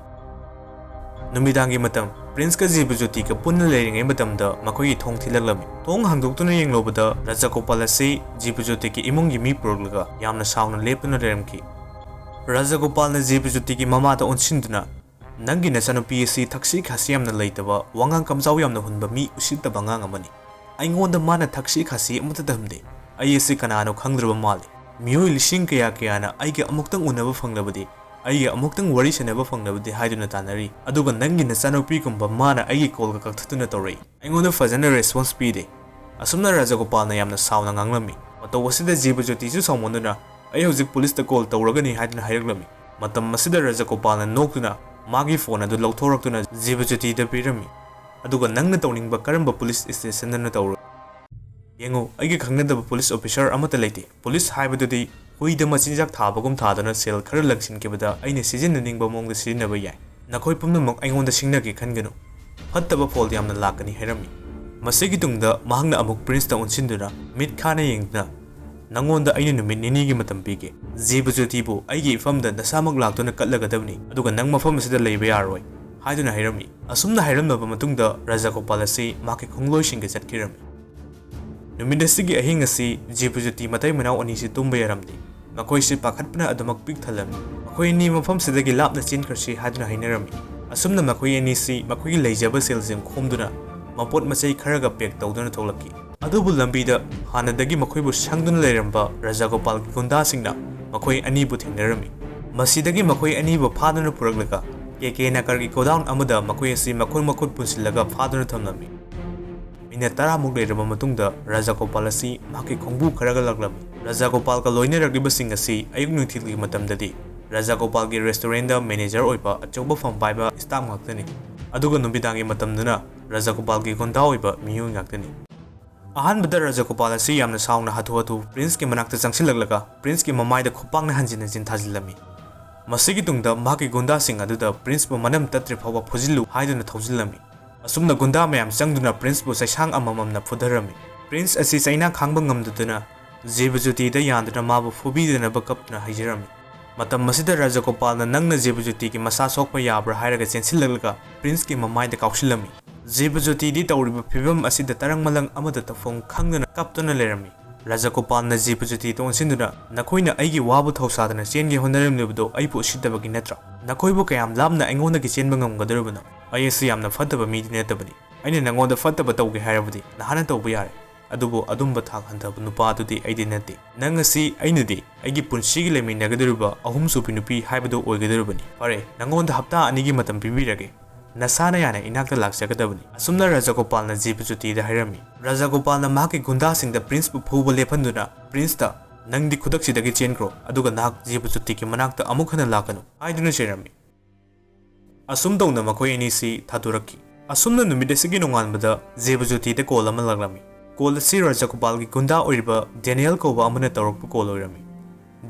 ꯅꯨꯃꯤꯗꯥꯡꯒꯤ ꯃꯇꯝ, ꯄ꯭ꯔꯤꯟꯁꯀ ꯖꯤꯕꯖꯣꯇꯤꯒ ꯄꯨꯟꯅ ꯂꯩꯔꯤꯉꯩ ꯃꯇꯝꯗ ꯃꯈꯣꯏꯒꯤ ꯊꯣꯡ ꯊꯤꯜꯂꯛꯂꯝꯃꯤ꯫ ꯊꯣꯡ ꯍꯥꯡꯗꯣꯛꯇꯨꯅ ꯌꯦꯡꯂꯨꯕꯗ ꯔꯥꯖꯥꯒꯣꯄꯥꯜ ꯑꯁꯤ ꯖꯤꯕꯖꯣꯇꯤꯒꯤ ꯏꯃꯨꯡꯒꯤ ꯃꯤ ꯄꯨꯔꯛꯂꯒ ꯌꯥꯝꯅ ꯁꯥꯎꯅ ꯂꯦꯞꯇꯨꯅ ꯂꯩꯔꯝꯈꯤ꯫ ꯔꯥꯖꯥꯒꯣꯄꯥꯜꯅ ꯖꯤꯕꯖꯣꯇꯤꯒꯤ ꯃꯃꯥꯗ ꯑꯣꯟꯁꯤꯟꯗꯨꯅ, "ꯅꯪꯒꯤ ꯅꯆꯥꯅꯨꯄꯤ ꯑꯁꯤ ꯊꯛꯁꯤ ꯈꯥꯁꯤ ꯌꯥꯝꯅ ꯂꯩꯇꯕ, ꯋꯥꯉꯥꯡ ꯀꯝꯖꯥꯎ ꯌꯥꯝꯅ ꯍꯨꯟꯕ ꯃꯤ ꯎꯁꯤꯠꯇꯕ ꯑꯉꯥꯡ ꯑꯃꯅꯤ꯫ ꯑꯩꯉꯣꯟꯗ ꯃꯥꯅ ꯊꯛꯁꯤ ꯈꯥꯁꯤ ꯑꯃꯠꯇ ꯇꯝꯗꯦ꯫ ꯑꯩ ꯑꯁꯤ ꯀꯅꯥꯅꯣ ꯈꯪꯗ꯭ꯔꯕ ꯃꯥꯜꯂꯤ꯫ ꯃꯤꯑꯣꯏ ꯂꯤꯁꯤꯡ ꯀꯌꯥ ꯀꯌꯥꯅ ꯑꯩꯒ ꯑꯃꯨꯛꯇꯪ ꯎꯅꯕ ꯐꯪꯂꯕꯗꯤ, ꯑꯩꯒ ꯑꯃꯨꯛꯇꯪ ꯋꯥꯔꯤ ꯁꯥꯟꯅꯕ ꯐꯪꯂꯕꯗꯤ ꯍꯥꯏꯗꯨꯅ ꯇꯥꯟꯅꯔꯤ, ꯑꯗꯨꯒ ꯅꯪꯒꯤ ꯅꯆꯥꯅꯨꯄꯤꯒꯨꯝꯕ ꯃꯥꯅ ꯑꯩꯒꯤ ꯀꯣꯜꯒ ꯀꯛꯊꯠꯇꯨꯅ ꯇꯧꯔꯛꯏ꯫ ꯑꯩꯉꯣꯟꯗ ꯐꯖꯅ ꯔꯦꯁꯄꯣꯟꯁ ꯄꯤꯗꯦ꯫" ꯑꯁꯨꯝꯅ ꯔꯥꯖꯒꯣꯄꯥꯜꯅ ꯌꯥꯝꯅ ꯁꯥꯎꯅ ꯉꯥꯡꯂꯝꯃꯤ꯫ ꯃꯇꯧ ꯑꯁꯤꯗ ꯖꯤꯕꯖꯣꯇꯤꯁꯨ ꯁꯥꯎꯃꯟꯗꯨꯅ, "ꯑꯩ ꯍꯧꯖꯤꯛ ꯄꯨꯂꯤꯁꯇ ꯀꯣꯜ ꯇꯧꯔꯒꯅꯤ" ꯍꯥꯏꯗꯨꯅ ꯍꯥꯏꯔꯛꯂꯝꯃꯤ꯫ ꯃꯇꯝ ꯑꯁꯤꯗ ꯔꯥꯖꯒꯣꯄꯥꯜꯅ ꯅꯣꯛꯇꯨꯅ ꯃꯥꯒꯤ ꯐꯣꯟ ꯑꯗꯨ ꯂꯧꯊꯣꯔꯛꯇꯨꯅ ꯖꯤꯕꯖꯣꯇꯤꯗ ꯄꯤꯔꯝꯃꯤ, ꯑꯗꯨꯒ "ꯅꯪꯅ ꯇꯧꯅꯤꯡꯕ ꯀꯔꯝꯕ ꯄꯨꯂꯤꯁ ꯁ꯭ꯇꯦꯁꯟꯗꯅ ꯇꯧꯔꯣ꯫ ꯌꯦꯡꯉꯨ, ꯑꯩꯒ ꯈꯪꯅꯗꯕ ꯄꯨꯂꯤꯁ ꯑꯣꯐꯤꯁꯥꯔ ꯑꯃꯠꯇ ꯂꯩꯇꯦ꯫ ꯄꯨꯂꯤꯁ ꯍꯥꯏꯕꯗꯨꯗꯤ ꯍꯨꯏꯗ ꯃꯆꯤꯟꯖꯥꯛ ꯊꯥꯕꯒꯨꯝ ꯊꯥꯗꯨꯅ ꯁꯦꯜ ꯈꯔ ꯂꯪꯁꯤꯟꯈꯤꯕꯗ ꯑꯩꯅ ꯁꯤꯖꯤꯟꯅꯅꯤꯡꯕ ꯃꯑꯣꯡꯗ ꯁꯤꯖꯤꯟꯅꯕ ꯌꯥꯏ꯫ ꯅꯈꯣꯏ ꯄꯨꯝꯅꯃꯛ ꯑꯩꯉꯣꯟꯗ ꯁꯤꯡꯅꯒꯦ ꯈꯟꯒꯅꯨ꯫ ꯐꯠꯇꯕ ꯐꯣꯜ ꯌꯥꯝꯅ ꯂꯥꯛꯀꯅꯤ" ꯍꯥꯏꯔꯝꯃꯤ꯫ ꯃꯁꯤꯒꯤ ꯇꯨꯡꯗ ꯃꯍꯥꯛꯅ ꯑꯃꯨꯛ ꯄ꯭ꯔꯤꯟꯁꯇ ꯑꯣꯟꯁꯤꯟꯗꯨꯅ ꯃꯤꯠ ꯈꯥꯅ ꯌꯦꯡꯗꯨꯅ, "ꯅꯪꯉꯣꯟꯗ ꯑꯩꯅ ꯅꯨꯃꯤꯠ ꯅꯤꯅꯤꯒꯤ ꯃꯇꯝ ꯄꯤꯒꯦ꯫ ꯖꯤꯕꯖꯣꯇꯤꯕꯨ ꯑꯩꯒꯤ ꯏꯐꯝꯗ ꯅꯁꯥꯃꯛ ꯂꯥꯛꯇꯨꯅ ꯀꯠꯂꯒꯗꯕꯅꯤ, ꯑꯗꯨꯒ ꯅꯪ ꯃꯐꯝ ꯑꯁꯤꯗ ꯂꯩꯕ ꯌꯥꯔꯣꯏ" ꯍꯥꯏꯗꯨꯅ ꯍꯥꯏꯔꯝꯃꯤ꯫ ꯑꯁꯨꯝꯅ ꯍꯥꯏꯔꯝꯂꯕ ꯃꯇꯨꯡꯗ ꯔꯥꯖꯥꯒꯣꯄꯥꯜ ꯑꯁꯤ ꯃꯍꯥꯛꯀꯤ ꯈꯣꯡꯂꯣꯏꯁꯤꯡꯒ ꯆꯠꯈꯤꯔꯝꯃꯤ꯫ ꯅꯨꯃꯤꯠ ꯑꯁꯤꯒꯤ ꯑꯍꯤꯡ ꯑꯁꯤ ꯖꯤꯕꯖꯣꯇꯤ ꯃꯇꯩ ꯃꯅꯥꯎ ꯑꯅꯤꯁꯤ ꯇꯨꯝꯕ ꯌꯥꯔꯝꯗꯦ꯫ ꯃꯈꯣꯏꯁꯤ ꯄꯥꯈꯠꯄꯅ ꯑꯗꯨꯃꯛ ꯄꯤꯛ ꯊꯜꯂꯝꯃꯤ꯫ ꯃꯈꯣꯏ ꯑꯅꯤ ꯃꯐꯝꯁꯤꯗꯒꯤ ꯂꯥꯞꯅ ꯆꯦꯟꯈ꯭ꯔꯁꯤ ꯍꯥꯏꯗꯨꯅ ꯍꯥꯏꯅꯔꯝꯃꯤ꯫ ꯑꯁꯨꯝꯅ ꯃꯈꯣꯏ ꯑꯅꯤꯁꯤ ꯃꯈꯣꯏꯒꯤ ꯂꯩꯖꯕ ꯁꯦꯜꯁꯤꯡ ꯈꯣꯝꯗꯨꯅ ꯃꯄꯣꯠ ꯃꯆꯩ ꯈꯔꯒ ꯄꯦꯛ ꯇꯧꯗꯨꯅ ꯊꯣꯛꯂꯛꯈꯤ꯫ ꯑꯗꯨꯕꯨ ꯂꯝꯕꯤꯗ ꯍꯥꯟꯅꯗꯒꯤ ꯃꯈꯣꯏꯕꯨ ꯁꯪꯗꯨꯅ ꯂꯩꯔꯝꯕ ꯔꯥꯖꯥꯒꯣꯄꯥꯜꯒꯤ ꯒꯨꯟꯗꯥꯁꯤꯡꯅ ꯃꯈꯣꯏ ꯑꯅꯤꯕꯨ ꯊꯦꯡꯅꯔꯝꯃꯤ꯫ ꯃꯁꯤꯗꯒꯤ ꯃꯈꯣꯏ ꯑꯅꯤꯕꯨ ꯐꯥꯗꯨꯅ ꯄꯨꯔꯛꯂꯒ ꯀꯦ ꯀꯦ ꯅꯥꯒꯔꯒꯤ ꯒꯣꯗꯥꯎꯟ ꯑꯃꯗ ꯃꯈꯣꯏ ꯑꯁꯤ ꯃꯈꯨꯠ ꯃꯈꯨꯠ ꯄꯨꯟꯁꯤꯜꯂꯒ ꯐꯥꯗꯨꯅ ꯊꯝꯂꯝꯃꯤ꯫ ꯃꯤꯅꯠ ꯇꯔꯥꯃꯨꯛ ꯂꯩꯔꯕ ꯃꯇꯨꯡꯗ ꯔꯥꯖꯥꯒꯣꯄꯥꯜ ꯑꯁꯤ ꯃꯍꯥꯛꯀꯤ ꯈꯣꯡꯕꯨ ꯈꯔꯒ ꯂꯥꯛꯂꯝꯃꯤ꯫ ꯔꯥꯖꯥꯒꯣꯄꯥꯜꯒ ꯂꯣꯏꯅꯔꯛꯂꯤꯕꯁꯤꯡ ꯑꯁꯤ ꯑꯌꯨꯛ ꯅꯨꯡꯊꯤꯜꯒꯤ ꯃꯇꯝꯗꯗꯤ ꯔꯥꯖꯥꯒꯣꯄꯥꯜꯒꯤ ꯔꯦꯁꯇꯨꯔꯦꯟꯗ ꯃꯦꯅꯦꯖꯔ ꯑꯣꯏꯕ ꯑꯆꯧꯕ ꯐꯝ ꯄꯥꯏꯕ ꯁ꯭ꯇꯥꯐ ꯉꯥꯛꯇꯅꯤ, ꯑꯗꯨꯒ ꯅꯨꯃꯤꯗꯥꯡꯒꯤ ꯃꯇꯝꯗꯅ ꯔꯥꯖꯥꯒꯣꯄꯥꯜꯒꯤ ꯒꯨꯟꯗꯥ ꯑꯣꯏꯕ ꯃꯤꯑꯣꯏ ꯉꯥꯛꯇꯅꯤ꯫ ꯑꯍꯥꯟꯕꯗ ꯔꯥꯖꯥꯒꯣꯄꯥꯜ ꯑꯁꯤ ꯌꯥꯝꯅ ꯁꯥꯎꯅ ꯍꯥꯊꯨ ꯍꯥꯊꯨ ꯄ꯭ꯔꯤꯟꯁꯀꯤ ꯃꯅꯥꯛꯇ ꯆꯪꯁꯤꯜꯂꯛꯂꯒ ꯄ꯭ꯔꯤꯟꯁꯀꯤ ꯃꯃꯥꯏꯗ ꯈꯨꯄꯥꯛꯅ ꯍꯟꯖꯤꯟ ꯍꯟꯖꯤꯟ ꯊꯥꯖꯤꯜꯂꯝꯃꯤ꯫ ꯃꯁꯤꯒꯤ ꯇꯨꯡꯗ ꯃꯍꯥꯛꯀꯤ ꯒꯨꯟꯗꯥꯁꯤꯡ ꯑꯗꯨꯗ ꯄ꯭ꯔꯤꯟꯁꯄꯨ ꯃꯅꯝ ꯇꯠꯇ꯭ꯔꯤ ꯐꯥꯎꯕ ꯐꯨꯖꯤꯜꯂꯨ ꯍꯥꯏꯗꯨꯅ ꯊꯧꯖꯤꯜꯂꯝꯃꯤ꯫ ꯑꯁꯨꯝꯅ ꯒꯨꯟꯗꯥ ꯃꯌꯥꯝ ꯆꯪꯗꯨꯅ ꯄ꯭ꯔꯤꯟꯁꯄꯨ ꯆꯩꯁꯥꯡ ꯑꯃꯃꯝꯅ ꯐꯨꯊꯔꯝꯃꯤ꯫ ꯄ꯭ꯔꯤꯟꯁ ꯑꯁꯤ ꯆꯩꯅꯥ ꯈꯥꯡꯕ ꯉꯝꯗꯗꯨꯅ ꯖꯤꯕꯖꯣꯇꯤꯗ ꯌꯥꯟꯗꯨꯅ ꯃꯥꯕꯨ ꯐꯨꯕꯤꯗꯅꯕ ꯀꯞꯇꯨꯅ ꯍꯥꯏꯖꯔꯝꯃꯤ꯫ ꯃꯇꯝ ꯑꯁꯤꯗ ꯔꯥꯖꯒꯣꯄꯥꯜꯅ ꯅꯪꯅ ꯖꯤꯕꯖꯣꯇꯤꯒꯤ ꯃꯁꯥ ꯁꯣꯛꯄ ꯌꯥꯕ꯭ꯔꯥ ꯍꯥꯏꯔꯒ ꯆꯦꯟꯁꯤꯜꯂꯛꯂꯒ ꯄ꯭ꯔꯤꯟꯁꯀꯤ ꯃꯃꯥꯏꯗ ꯀꯥꯎꯁꯤꯜꯂꯝꯃꯤ꯫ ꯖꯤꯕꯖꯣꯇꯤꯗꯤ ꯇꯧꯔꯤꯕ ꯐꯤꯕꯝ ꯑꯁꯤꯗ ꯇꯔꯪ ꯃꯂꯪ ꯑꯃꯗ ꯇꯧꯐꯝ ꯈꯪꯗꯅ ꯀꯞꯇꯨꯅ ꯂꯩꯔꯝꯃꯤ꯫ ꯔꯥꯖꯒꯣꯄꯥꯜꯅ ꯖꯤꯕꯖꯣꯇꯤꯗ ꯑꯣꯟꯁꯤꯟꯗꯨꯅ, "ꯅꯈꯣꯏꯅ ꯑꯩꯒꯤ ꯋꯥꯕꯨ ꯊꯧꯁꯥꯗꯅ ꯆꯦꯟꯒꯦ ꯍꯣꯠꯅꯔꯝꯂꯤꯕꯗꯣ ꯑꯩꯕꯨ ꯎꯁꯤꯠꯇꯕꯒꯤ ꯅꯠꯇ꯭ꯔꯥ? ꯅꯈꯣꯏꯕꯨ ꯀꯌꯥꯝ ꯂꯥꯞꯅ ꯑꯩꯉꯣꯟꯗꯒꯤ ꯆꯦꯟꯕ ꯉꯝꯒꯗꯧꯔꯤꯕꯅꯣ? ꯑꯩ ꯑꯁꯤ ꯌꯥꯝꯅ ꯐꯠꯇꯕ ꯃꯤꯗꯤ ꯅꯠꯇꯕꯅꯤ꯫ ꯑꯩꯅ ꯅꯉꯣꯟꯗ ꯐꯠꯇꯕ ꯇꯧꯒꯦ ꯍꯥꯏꯔꯕꯗꯤ ꯅꯍꯥꯟꯅ ꯇꯧꯕ ꯌꯥꯔꯦ꯫ ꯑꯗꯨꯕꯨ ꯑꯗꯨꯝꯕ ꯊꯥꯛ ꯍꯟꯊꯕ ꯅꯨꯄꯥ ꯑꯗꯨꯗꯤ ꯑꯩꯗꯤ ꯅꯠꯇꯦ꯫ ꯅꯪ ꯑꯁꯤ ꯑꯩꯅꯗꯤ ꯑꯩꯒꯤ ꯄꯨꯟꯁꯤꯒꯤ ꯂꯩꯃꯤꯟꯅꯒꯗꯧꯔꯤꯕ ꯑꯍꯨꯝꯁꯨꯕꯤ ꯅꯨꯄꯤ ꯍꯥꯏꯕꯗꯨ ꯑꯣꯏꯒꯗꯧꯔꯤꯕꯅꯤ꯫ ꯐꯔꯦ, ꯅꯉꯣꯟꯗ ꯍꯞꯇꯥ ꯑꯅꯤꯒꯤ ꯃꯇꯝ ꯄꯤꯕꯤꯔꯒꯦ꯫ ꯅꯁꯥꯅ ꯌꯥꯅ ꯏꯅꯥꯛꯇ ꯂꯥꯛꯆꯒꯗꯕꯅꯤ," ꯑꯁꯨꯝꯅ ꯔꯥꯖꯒꯣꯄꯥꯜꯅ ꯖꯤꯕꯖꯣꯇꯤꯗ ꯍꯥꯏꯔꯝꯃꯤ꯫ ꯔꯥꯖꯒꯣꯄꯥꯜꯅ ꯃꯍꯥꯛꯀꯤ ꯒꯨꯟꯗꯥꯁꯤꯡꯗ ꯄ꯭ꯔꯤꯟꯁꯄꯨ ꯐꯨꯕ ꯂꯦꯞꯍꯟꯗꯨꯅ ꯄ꯭ꯔꯤꯟꯁꯇ, "ꯅꯪꯗꯤ ꯈꯨꯗꯛꯁꯤꯗꯒꯤ ꯆꯦꯟꯈ꯭ꯔꯣ, ꯑꯗꯨꯒ ꯅꯍꯥꯛ ꯖꯤꯕꯖꯣꯇꯤꯒꯤ ꯃꯅꯥꯛꯇ ꯑꯃꯨꯛ ꯍꯟꯅ ꯂꯥꯛꯀꯅꯨ," ꯍꯥꯏꯗꯨꯅ ꯆꯩꯔꯝꯃꯤ꯫ ꯑꯁꯨꯝ ꯇꯧꯅ ꯃꯈꯣꯏ ꯑꯅꯤꯁꯤ ꯊꯥꯗꯣꯔꯛꯈꯤ꯫ ꯑꯁꯨꯝꯅ ꯅꯨꯃꯤꯠ ꯑꯁꯤꯒꯤ ꯅꯣꯡꯉꯥꯟꯕꯗ ꯖꯤꯕꯖꯣꯇꯤꯗ ꯀꯣꯜ ꯑꯃ ꯂꯥꯛꯂꯝꯃꯤ꯫ ꯀꯣꯜ ꯑꯁꯤ ꯔꯥꯖꯒꯣꯄꯥꯜꯒꯤ ꯒꯨꯟꯗꯥ ꯑꯣꯏꯔꯤꯕ ꯗꯦꯅꯤꯌꯦꯜ ꯀꯧꯕ ꯑꯃꯅ ꯇꯧꯔꯛꯄ ꯀꯣꯜ ꯑꯣꯏꯔꯝꯃꯤ꯫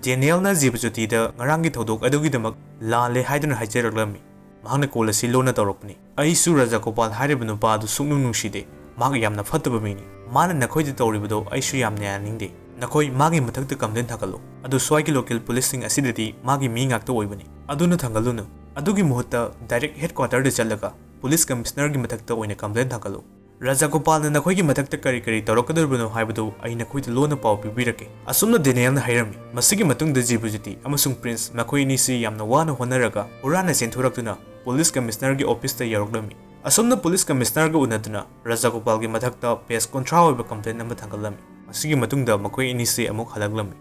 ꯗꯦꯅꯤꯌꯦꯜꯅ ꯖꯤꯕꯖꯣꯇꯤꯗ ꯉꯔꯥꯡꯒꯤ ꯊꯧꯗꯣꯛ ꯑꯗꯨꯒꯤꯗꯃꯛ ꯂꯥꯜꯂꯦ ꯍꯥꯏꯗꯨꯅ ꯍꯥꯏꯖꯔꯛꯂꯝꯃꯤ꯫ ꯃꯍꯥꯛꯅ ꯀꯣꯜ ꯑꯁꯤ ꯂꯣꯟꯅ ꯇꯧꯔꯛꯄꯅꯤ꯫ "ꯑꯩꯁꯨ ꯔꯥꯖꯒꯣꯄꯥꯜ ꯍꯥꯏꯔꯤꯕ ꯅꯨꯄꯥ ꯑꯗꯨ ꯁꯨꯛꯅꯨꯡ ꯅꯨꯡꯁꯤꯗꯦ꯫ ꯃꯍꯥꯛ ꯌꯥꯝꯅ ꯐꯠꯇꯕ ꯃꯤꯅꯤ꯫ ꯃꯥꯅ ꯅꯈꯣꯏꯗ ꯇꯧꯔꯤꯕꯗꯣ ꯑꯩꯁꯨ ꯌꯥꯝꯅ ꯌꯥꯅꯤꯡꯗꯦ꯫ ꯅꯈꯣꯏ ꯃꯥꯒꯤ ꯃꯊꯛꯇ ꯀꯝꯄ꯭ꯂꯦꯟ ꯊꯥꯡꯒꯠꯂꯨ꯫ ꯑꯗꯨ ꯁ꯭ꯋꯥꯏꯒꯤ ꯂꯣꯀꯦꯜ ꯄꯨꯂꯤꯁꯁꯤꯡ ꯑꯁꯤꯗꯗꯤ ꯃꯥꯒꯤ ꯃꯤ ꯉꯥꯛꯇ ꯑꯣꯏꯕꯅꯤ꯫ ꯑꯗꯨꯅ ꯊꯥꯡꯒꯠꯂꯨꯅꯨ꯫ ꯑꯗꯨꯒꯤ ꯃꯍꯨꯠꯇ ꯗꯥꯏꯔꯦꯛ ꯍꯦꯗꯀ꯭ꯋꯥꯇꯔꯗ ꯆꯠꯂꯒ ꯄꯨꯂꯤꯁ ꯀꯃꯤꯁꯅꯔꯒꯤ ꯃꯊꯛꯇ ꯑꯣꯏꯅ ꯀꯝꯄ꯭ꯂꯦꯟ ꯊꯥꯡꯒꯠꯂꯨ꯫ ꯔꯥꯖꯒꯣꯄꯥꯜꯅ ꯅꯈꯣꯏꯒꯤ ꯃꯊꯛꯇ ꯀꯔꯤ ꯀꯔꯤ ꯇꯧꯔꯛꯀꯗꯧꯔꯤꯕꯅꯣ ꯍꯥꯏꯕꯗꯨ ꯑꯩ ꯅꯈꯣꯏꯗ ꯂꯣꯟꯅ ꯄꯥꯎ ꯄꯤꯕꯤꯔꯛꯀꯦ꯫" ꯑꯁꯨꯝꯅ ꯗꯦꯅꯤꯌꯦꯜꯅ ꯍꯥꯏꯔꯝꯃꯤ꯫ ꯃꯁꯤꯒꯤ ꯃꯇꯨꯡꯗ ꯖꯤꯕꯖꯣꯇꯤ ꯑꯃꯁꯨꯡ ꯄ꯭ꯔꯤꯟꯁ ꯃꯈꯣꯏ ꯑꯅꯤꯁꯤ ꯌꯥꯝꯅ ꯋꯥꯅ ꯍꯣꯠꯅꯔꯒ ꯍꯨꯔꯥꯟꯅ ꯆꯦꯟꯊꯣꯔꯛꯇꯨꯅ ꯄꯨꯂꯤꯁ ꯀꯃꯤꯁꯅꯔꯒꯤ ꯑꯣꯐꯤꯁꯇ ꯌꯧꯔꯛꯂꯝꯃꯤ꯫ ꯑꯁꯨꯝꯅ ꯄꯨꯂꯤꯁ ꯀꯃꯤꯁꯅꯔꯒ ꯎꯅꯗꯨꯅ ꯔꯥꯖꯒꯣꯄꯥꯜꯒꯤ ꯃꯊꯛꯇ ꯄꯦꯖ ꯀꯨꯟꯊ꯭ꯔꯥ ꯑꯣꯏꯕ ꯀꯝꯄ꯭ꯂꯦꯟ ꯑꯃ ꯊꯥꯡꯒꯠꯂꯝꯃꯤ꯫ ꯃꯁꯤꯒꯤ ꯃꯇꯨꯡꯗ ꯃꯈꯣꯏ ꯑꯅꯤꯁꯤ ꯑꯃꯨꯛ ꯍꯜꯂꯛꯂꯝꯃꯤ꯫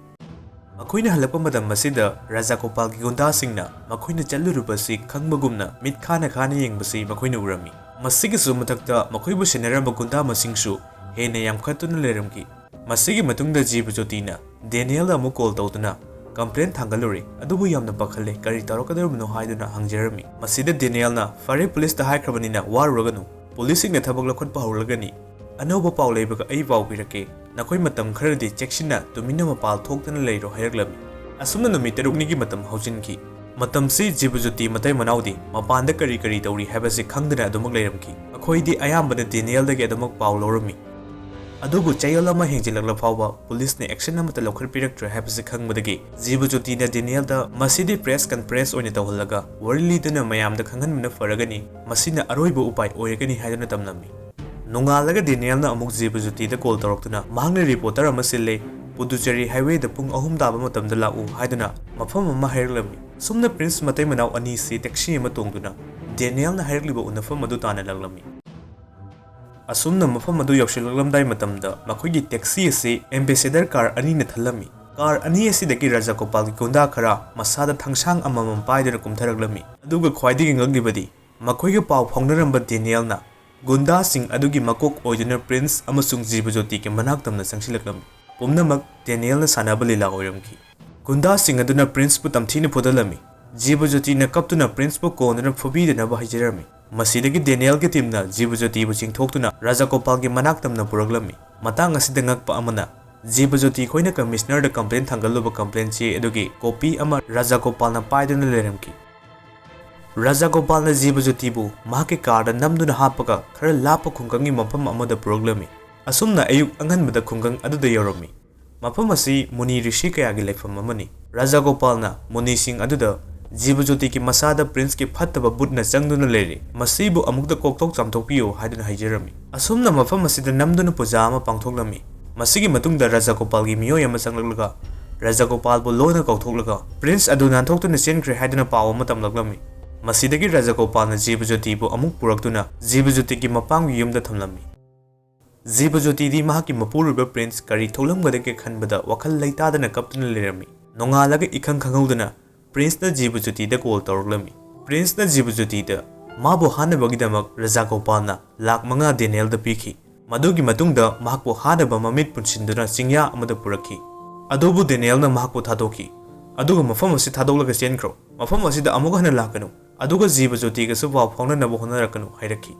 ꯃꯈꯣꯏꯅ ꯍꯜꯂꯛꯄ ꯃꯇꯝ ꯑꯁꯤꯗ ꯔꯥꯖꯒꯣꯄꯥꯜꯒꯤ ꯒꯨꯟꯗꯥꯁꯤꯡꯅ ꯃꯈꯣꯏꯅ ꯆꯠꯂꯨꯔꯤꯕꯁꯤ ꯈꯪꯕꯒꯨꯝꯅ ꯃꯤꯠ ꯈꯥꯅ ꯈꯥꯅ ꯌꯦꯡꯕꯁꯤ ꯃꯈꯣꯏꯅ ꯎꯔꯝꯃꯤ꯫ ꯃꯁꯤꯒꯤꯁꯨ ꯃꯊꯛꯇ ꯃꯈꯣꯏꯕꯨ ꯁꯦꯟꯅꯔꯝꯕ ꯒꯨꯟꯗꯥ ꯃꯁꯤꯡꯁꯨ ꯍꯦꯟꯅ ꯌꯥꯝꯈꯠꯇꯨꯅ ꯂꯩꯔꯝꯈꯤ꯫ ꯃꯁꯤꯒꯤ ꯃꯇꯨꯡꯗ ꯖꯤꯕꯖꯣꯇꯤꯅ ꯗꯦꯅꯤꯌꯦꯜꯗ ꯑꯃꯨꯛ ꯀꯣꯜ ꯇꯧꯗꯨꯅ ꯀꯝꯄ꯭ꯂꯦꯟ ꯊꯥꯡꯒꯠꯂꯨꯔꯦ꯫ ꯑꯗꯨꯕꯨ ꯌꯥꯝꯅ ꯄꯥꯈꯠꯂꯦ, ꯀꯔꯤ ꯇꯧꯔꯛꯀꯗꯧꯔꯤꯕꯅꯣ ꯍꯥꯏꯗꯨꯅ ꯍꯪꯖꯔꯝꯃꯤ꯫ ꯃꯁꯤꯗ ꯗꯦꯅꯤꯌꯦꯜꯅ, "ꯐꯔꯦ, ꯄꯨꯂꯤꯁꯇ ꯍꯥꯏꯈ꯭ꯔꯕꯅꯤꯅ ꯋꯥꯔꯨꯔꯒꯅꯨ꯫ ꯄꯨꯂꯤꯁꯁꯤꯡꯅ ꯊꯕꯛ ꯂꯧꯈꯠꯄ ꯍꯧꯔꯒꯅꯤ꯫ ꯑꯅꯧꯕ ꯄꯥꯎ ꯂꯩꯕꯒ ꯑꯩ ꯄꯥꯎ ꯄꯤꯔꯛꯀꯦ꯫ ꯅꯈꯣꯏ ꯃꯇꯝ ꯈꯔꯗꯤ ꯆꯦꯛꯁꯤꯟꯅ ꯇꯨꯃꯤꯟꯅ ꯃꯄꯥꯜ ꯊꯣꯛꯇꯅ ꯂꯩꯔꯣ" ꯍꯥꯏꯔꯛꯂꯝꯃꯤ꯫ ꯑꯁꯨꯝꯅ ꯅꯨꯃꯤꯠ ꯇꯔꯨꯛꯅꯤꯒꯤ ꯃꯇꯝ ꯍꯧꯖꯤꯟꯈꯤ꯫ ꯃꯇꯝꯁꯤ ꯖꯤꯕꯖꯣꯇꯤ ꯃꯇꯩ ꯃꯅꯥꯎꯗꯤ ꯃꯄꯥꯟꯗ ꯀꯔꯤ ꯀꯔꯤ ꯇꯧꯔꯤ ꯍꯥꯏꯕꯁꯤ ꯈꯪꯗꯅ ꯑꯗꯨꯃꯛ ꯂꯩꯔꯝꯈꯤ꯫ ꯃꯈꯣꯏꯗꯤ ꯑꯌꯥꯝꯕꯅ ꯗꯦꯅꯤꯌꯦꯜꯗꯒꯤ ꯑꯗꯨꯃꯛ ꯄꯥꯎ ꯂꯧꯔꯝꯃꯤ꯫ ꯑꯗꯨꯕꯨ ꯆꯌꯣꯜ ꯑꯃ ꯍꯦꯟꯖꯤꯜꯂꯛꯂ ꯐꯥꯎꯕ ꯄꯨꯂꯤꯁꯅ action ꯑꯃꯠꯇ ꯂꯧꯈꯠꯄꯤꯔꯛꯇ꯭ꯔꯦ ꯍꯥꯏꯕꯁꯤ ꯈꯪꯕꯗꯒꯤ ꯖꯤꯕꯖꯣꯇꯤꯅ ꯗꯦꯅꯤꯌꯦꯜꯗ ꯃꯁꯤꯗꯤ press conference ꯑꯣꯏꯅ ꯇꯧꯍꯜꯂꯒ ꯋꯥꯔꯤ ꯂꯤꯗꯨꯅ ꯃꯌꯥꯝꯗ ꯈꯪꯍꯟꯕꯅ ꯐꯔꯒꯅꯤ, ꯃꯁꯤꯅ ꯑꯔꯣꯏꯕ ꯎꯄꯥꯏ ꯑꯣꯏꯔꯒꯅꯤ ꯍꯥꯏꯗꯨꯅ ꯇꯝꯂꯝꯃꯤ꯫ ꯅꯣꯡꯉꯥꯜꯂꯒ ꯗꯦꯅꯤꯌꯦꯜꯅ ꯑꯃꯨꯛ ꯖꯤꯕꯖꯣꯇꯤꯗ call ꯇꯧꯔꯛꯇꯨꯅ ꯃꯍꯥꯛꯅ reporter ꯑꯃ ꯁꯤꯜꯂꯦ, ꯄꯨꯗꯨꯆꯦꯔꯤ highwayꯗ ꯄꯨꯡ ꯑꯍꯨꯝ ꯇꯥꯕ ꯃꯇꯝꯗ ꯂꯥꯛꯎ ꯍꯥꯏꯗꯨꯅ ꯃꯐꯝ ꯑꯃ ꯍꯥꯏꯔꯛꯂꯝꯃꯤ꯫ ꯑꯁꯨꯝꯅ ꯄ꯭ꯔꯤꯟꯁ ꯃꯇꯩ ꯃꯅꯥꯎ ꯑꯅꯤꯁꯤ taxi ꯑꯃ ꯇꯣꯡꯗꯨꯅ ꯗꯦꯅꯤꯌꯦꯜꯅ ꯍꯥꯏꯔꯛꯂꯤꯕ ꯎꯅꯐꯝ ꯑꯗꯨ ꯇꯥꯟꯅ ꯂꯥꯛꯂꯝꯃꯤ꯫ ꯑꯁꯨꯝꯅ ꯃꯐꯝ ꯑꯗꯨ ꯌꯧꯁꯤꯜꯂꯛꯂꯝꯗꯥꯏ ꯃꯇꯝꯗ ꯃꯈꯣꯏꯒꯤ taxi ꯑꯁꯤ ambassador car ꯑꯅꯤꯅ ꯊꯜꯂꯝꯃꯤ꯫ Car ꯑꯅꯤ ꯑꯁꯤꯗꯒꯤ ꯔꯥꯖꯥꯒꯣꯄꯥꯜꯒꯤ ꯒꯨꯟꯗꯥ ꯈꯔ ꯃꯁꯥꯗ ꯊꯥꯡꯁꯥꯡ ꯑꯃꯃꯝ ꯄꯥꯏꯗꯨꯅ ꯀꯨꯝꯊꯔꯛꯂꯝꯃꯤ꯫ ꯑꯗꯨꯒ ꯈ꯭ꯋꯥꯏꯗꯒꯤ ꯉꯛꯂꯤꯕꯗꯤ ꯃꯈꯣꯏꯒ ꯄꯥꯎ ꯐꯥꯎꯅꯔꯝꯕ ꯗꯦꯅꯤꯌꯦꯜꯅ ꯒꯨꯟꯗꯥꯁꯤꯡ ꯑꯗꯨꯒꯤ ꯃꯀꯣꯛ ꯑꯣꯏꯗꯨꯅ ꯄ꯭ꯔꯤꯟꯁ ꯑꯃꯁꯨꯡ ꯖꯤꯕꯖꯣꯇꯤꯒꯤ ꯃꯅꯥꯛ ꯇꯝꯅ ꯆꯪꯁꯤꯜꯂꯛꯂꯝꯃꯤ꯫ ꯄꯨꯝꯅꯃꯛ ꯗꯦꯅꯤꯌꯦꯜꯅ ꯁꯥꯟꯅꯕ ꯂꯤꯂꯥ ꯑꯣꯏꯔꯝꯈꯤ꯫ ꯒꯨꯟꯗꯥꯁꯤꯡ ꯑꯗꯨꯅ ꯄ꯭ꯔꯤꯟꯁꯄꯨ ꯇꯝꯊꯤꯅ ꯐꯨꯗꯠꯂꯝꯃꯤ꯫ ꯖꯤꯕꯖꯣꯇꯤꯅ ꯀꯞꯇꯨꯅ ꯄ꯭ꯔꯤꯟꯁꯄꯨ ꯀꯣꯟꯗꯨꯅ ꯐꯨꯕꯤꯗꯅꯕ ꯍꯥꯏꯖꯔꯝꯃꯤ꯫ ꯃꯁꯤꯗꯒꯤ ꯗꯦꯅꯤꯌꯦꯜꯒꯤ teamꯅ ꯖꯤꯕꯖꯣꯇꯤꯕꯨ ꯆꯤꯡꯊꯣꯛꯇꯨꯅ ꯔꯥꯖꯥꯒꯣꯄꯥꯜꯒꯤ ꯃꯅꯥꯛ ꯇꯝꯅ ꯄꯨꯔꯛꯂꯝꯃꯤ꯫ ꯃꯇꯥꯡ ꯑꯁꯤꯗ ꯉꯛꯄ ꯑꯃꯅ, ꯖꯤꯕꯖꯣꯇꯤ ꯈꯣꯏꯅ commissionerꯗ complaint ꯊꯥꯡꯒꯠꯂꯨꯕ complaint ꯆꯦ ꯑꯗꯨꯒꯤ copy ꯑꯃ ꯔꯥꯖꯥꯒꯣꯄꯥꯜꯅ ꯄꯥꯏꯗꯨꯅ ꯂꯩꯔꯝꯈꯤ꯫ ꯔꯥꯖꯥꯒꯣꯄꯥꯜꯅ ꯖꯤꯕꯖꯣꯇꯤꯕꯨ ꯃꯍꯥꯛꯀꯤ carꯗ ꯅꯝꯗꯨꯅ ꯍꯥꯞꯄꯒ ꯈꯔ ꯂꯥꯞꯄ ꯈꯨꯡꯒꯪꯒꯤ ꯃꯐꯝ ꯑꯃꯗ ꯄꯨꯔꯛꯂꯝꯃꯤ꯫ ꯑꯁꯨꯝꯅ ꯑꯌꯨꯛ ꯑꯉꯟꯕꯗ ꯈꯨꯡꯒꯪ ꯑꯗꯨꯗ ꯌꯧꯔꯝꯃꯤ꯫ ꯃꯐꯝ ꯑꯁꯤ ꯃꯨꯅꯤ ꯔꯤꯁꯤ ꯀꯌꯥꯒꯤ ꯂꯩꯐꯝ ꯑꯃꯅꯤ꯫ ꯔꯥꯖꯥꯒꯣꯄꯥꯜꯅ ꯃꯨꯅꯤꯁꯤꯡ ꯑꯗꯨꯗ ꯖꯤꯕꯖꯣꯇꯤꯒꯤ ꯃꯁꯥꯗ ꯄ꯭ꯔꯤꯟꯁꯀꯤ ꯐꯠꯇꯕ ꯕꯨꯠꯅ ꯆꯪꯗꯨꯅ ꯂꯩꯔꯤ, ꯃꯁꯤꯕꯨ ꯑꯃꯨꯛꯇ ꯀꯣꯛꯊꯣꯛ ꯆꯥꯝꯊꯣꯛꯄꯤꯌꯨ ꯍꯥꯏꯗꯨꯅ ꯍꯥꯏꯖꯔꯝꯃꯤ꯫ ꯑꯁꯨꯝꯅ ꯃꯐꯝ ꯑꯁꯤꯗ ꯅꯝꯗꯨꯅ ꯄꯨꯖꯥ ꯑꯃ ꯄꯥꯡꯊꯣꯛꯂꯝꯃꯤ꯫ ꯃꯁꯤꯒꯤ ꯃꯇꯨꯡꯗ ꯔꯥꯖꯥꯒꯣꯄꯥꯜꯒꯤ ꯃꯤꯑꯣꯏ ꯑꯃ ꯆꯪꯂꯛꯂꯒ ꯔꯥꯖꯥꯒꯣꯄꯥꯜꯕꯨ ꯂꯣꯟꯅ ꯀꯧꯊꯣꯛꯂꯒ ꯄ꯭ꯔꯤꯟꯁ ꯑꯗꯨ ꯅꯥꯟꯊꯣꯛꯇꯨꯅ ꯆꯦꯟꯈ꯭ꯔꯦ ꯍꯥꯏꯗꯨꯅ ꯄꯥꯎ ꯑꯃ ꯇꯝꯂꯛꯂꯝꯃꯤ꯫ ꯃꯁꯤꯗꯒꯤ ꯔꯥꯖꯥꯒꯣꯄꯥꯜꯅ ꯖꯤꯕꯖꯣꯇꯤꯕꯨ ꯑꯃꯨꯛ ꯄꯨꯔꯛꯇꯨꯅ ꯖꯤꯕꯖꯣꯇꯤꯒꯤ ꯃꯄꯥꯝꯒꯤ ꯌꯨꯝꯗ ꯊꯝꯂꯝꯃꯤ꯫ ꯖꯤꯕꯖꯣꯇꯤꯗꯤ ꯃꯍꯥꯛꯀꯤ ꯃꯄꯨꯔꯣꯏꯕ ꯄ꯭ꯔꯤꯟꯁ ꯀꯔꯤ ꯊꯣꯛꯂꯝꯒꯗꯒꯦ ꯈꯟꯕꯗ ꯋꯥꯈꯜ ꯂꯩꯇꯥꯗꯅ ꯀꯞꯇꯨꯅ ꯂꯩꯔꯝꯃꯤ꯫ ꯅꯣꯡꯉꯥꯜꯂꯒ ꯏꯈꯪ ꯈꯪꯍꯧꯗꯅ ꯄ꯭ꯔꯤꯟꯁꯅ ꯖꯤꯕꯖꯣꯇꯤꯗ call ꯇꯧꯔꯛꯂꯝꯃꯤ꯫ ꯄ꯭ꯔꯤꯟꯁꯅ ꯖꯤꯕꯖꯣꯇꯤꯗ ꯃꯥꯕꯨ ꯍꯥꯠꯅꯕꯒꯤꯗꯃꯛ ꯔꯥꯖꯥꯒꯣꯄꯥꯜꯅ ꯂꯥꯛ ꯃꯉꯥ ꯗꯦꯅꯤꯌꯦꯜꯗ ꯄꯤꯈꯤ꯫ ꯃꯗꯨꯒꯤ ꯃꯇꯨꯡꯗ ꯃꯍꯥꯛꯄꯨ ꯍꯥꯠꯅꯕ ꯃꯃꯤꯠ ꯄꯨꯟꯁꯤꯟꯗꯨꯅ ꯆꯤꯡꯌꯥ ꯑꯃꯗ ꯄꯨꯔꯛꯈꯤ꯫ ꯑꯗꯨꯕꯨ ꯗꯦꯅꯤꯌꯦꯜꯅ ꯃꯍꯥꯛꯄꯨ ꯊꯥꯗꯣꯛꯈꯤ꯫ ꯑꯗꯨꯒ ꯃꯐꯝ ꯑꯁꯤ ꯊꯥꯗꯣꯛꯂꯒ ꯆꯦꯟꯈ꯭ꯔꯣ꯫ ꯃꯐꯝ ꯑꯁꯤꯗ ꯑꯃꯨꯛ ꯍꯟꯅ ꯂꯥꯛꯀꯅꯨ꯫ ꯑꯗꯨꯒ ꯖꯤꯕꯖꯣꯇꯤꯒꯁꯨ ꯄꯥꯎ ꯐꯥꯎꯅꯅꯕ ꯍꯣꯠꯅꯔꯛꯀꯅꯨ ꯍꯥꯏꯔꯛꯈꯤ꯫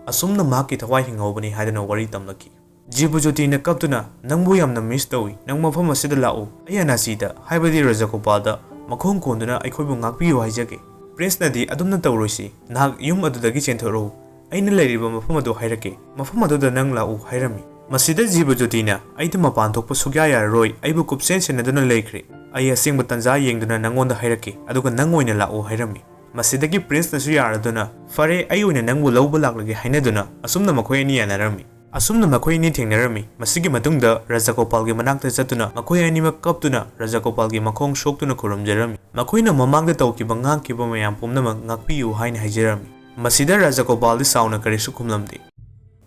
ꯑꯁꯨꯝꯅ ꯃꯍꯥꯛꯀꯤ ꯊꯋꯥꯏ ꯍꯤꯡꯍꯧꯕꯅꯤ ꯍꯥꯏꯗꯨꯅ ꯋꯥꯔꯤ ꯇꯝꯂꯛꯈꯤ꯫ ꯖꯤꯕꯖꯣꯇꯤꯅ ꯀꯞꯇꯨꯅ, "ꯅꯪꯕꯨ ꯌꯥꯝꯅ miss ꯇꯧꯏ, ꯅꯪ ꯃꯐꯝ ꯑꯁꯤꯗ ꯂꯥꯛꯎ, ꯑꯩ ꯑꯅꯥꯁꯤꯗ, ꯍꯥꯏꯕꯗꯤ ꯔꯥꯖꯥꯒꯣꯄꯥꯜꯗ ꯃꯈꯣꯡ ꯀꯣꯟꯗꯨꯅ ꯑꯩꯈꯣꯏꯕꯨ ꯉꯥꯛꯄꯤꯌꯨ ꯍꯥꯏꯖꯒꯦ꯫" ꯄ꯭ꯔꯤꯟꯁꯅꯗꯤ, "ꯑꯗꯨꯝꯅ ꯇꯧꯔꯣꯏꯁꯤ, ꯅꯍꯥꯛ ꯌꯨꯝ ꯑꯗꯨꯗꯒꯤ ꯆꯦꯟꯊꯣꯔꯛꯎ, ꯑꯩꯅ ꯂꯩꯔꯤꯕ ꯃꯐꯝ ꯑꯗꯨ ꯍꯥꯏꯔꯛꯀꯦ, ꯃꯐꯝ ꯑꯗꯨꯗ ꯅꯪ ꯂꯥꯛꯎ" ꯍꯥꯏꯔꯝꯃꯤ꯫ ꯃꯁꯤꯗ ꯖꯤꯕꯖꯣꯇꯤꯅ, "ꯑꯩꯗꯤ ꯃꯄꯥꯟ ꯊꯣꯛꯄ ꯁꯨꯛꯌꯥ ꯌꯥꯔꯔꯣꯏ, ꯑꯩꯕꯨ ꯀꯨꯞꯁꯦꯟ ꯁꯦꯟꯅꯗꯨꯅ ꯂꯩꯈ꯭ꯔꯦ꯫ ꯑꯩ ꯑꯁꯦꯡꯕ ꯇꯟꯖꯥ ꯌꯦꯡꯗꯨꯅ ꯅꯪꯉꯣꯟꯗ ꯍꯥꯏꯔꯛꯀꯦ, ꯑꯗꯨꯒ ꯅꯪ ꯑꯣꯏꯅ ꯂꯥꯛꯑꯣ" ꯍꯥꯏꯔꯝꯃꯤ꯫ ꯃꯁꯤꯗꯒꯤ ꯄ꯭ꯔꯤꯟꯁꯅꯁꯨ ꯌꯥꯔꯗꯨꯅ, "ꯐꯔꯦ, ꯑꯩ ꯑꯣꯏꯅ ꯅꯪꯕꯨ ꯂꯧꯕ ꯂꯥꯛꯂꯒꯦ" ꯍꯥꯏꯅꯗꯨꯅ ꯑꯁꯨꯝꯅ ꯃꯈꯣꯏ ꯑꯅꯤ ꯌꯥꯅꯔꯝꯃꯤ꯫ ꯑꯁꯨꯝꯅ ꯃꯈꯣꯏ ꯑꯅꯤ ꯊꯦꯡꯅꯔꯝꯃꯤ꯫ ꯃꯁꯤꯒꯤ ꯃꯇꯨꯡꯗ ꯔꯥꯖꯥꯒꯣꯄꯥꯜꯒꯤ ꯃꯅꯥꯛꯇ ꯆꯠꯇꯨꯅ ꯃꯈꯣꯏ ꯑꯅꯤꯃꯛ ꯀꯞꯇꯨꯅ ꯔꯥꯖꯥꯒꯣꯄꯥꯜꯒꯤ ꯃꯈꯣꯡ ꯁꯣꯛꯇꯨꯅ ꯈꯨꯔꯨꯝꯖꯔꯝꯃꯤ꯫ ꯃꯈꯣꯏꯅ ꯃꯃꯥꯡꯗ ꯇꯧꯈꯤꯕ ꯉꯥꯡꯈꯤꯕ ꯃꯌꯥꯝ ꯄꯨꯝꯅꯃꯛ ꯉꯥꯛꯄꯤꯌꯨ ꯍꯥꯏꯅ ꯍꯥꯏꯖꯔꯝꯃꯤ꯫ ꯃꯁꯤꯗ ꯔꯥꯖꯥꯒꯣꯄꯥꯜꯗꯤ ꯁꯥꯎꯅ ꯀꯔꯤꯁꯨ ꯈꯨꯝꯂꯝꯗꯦ꯫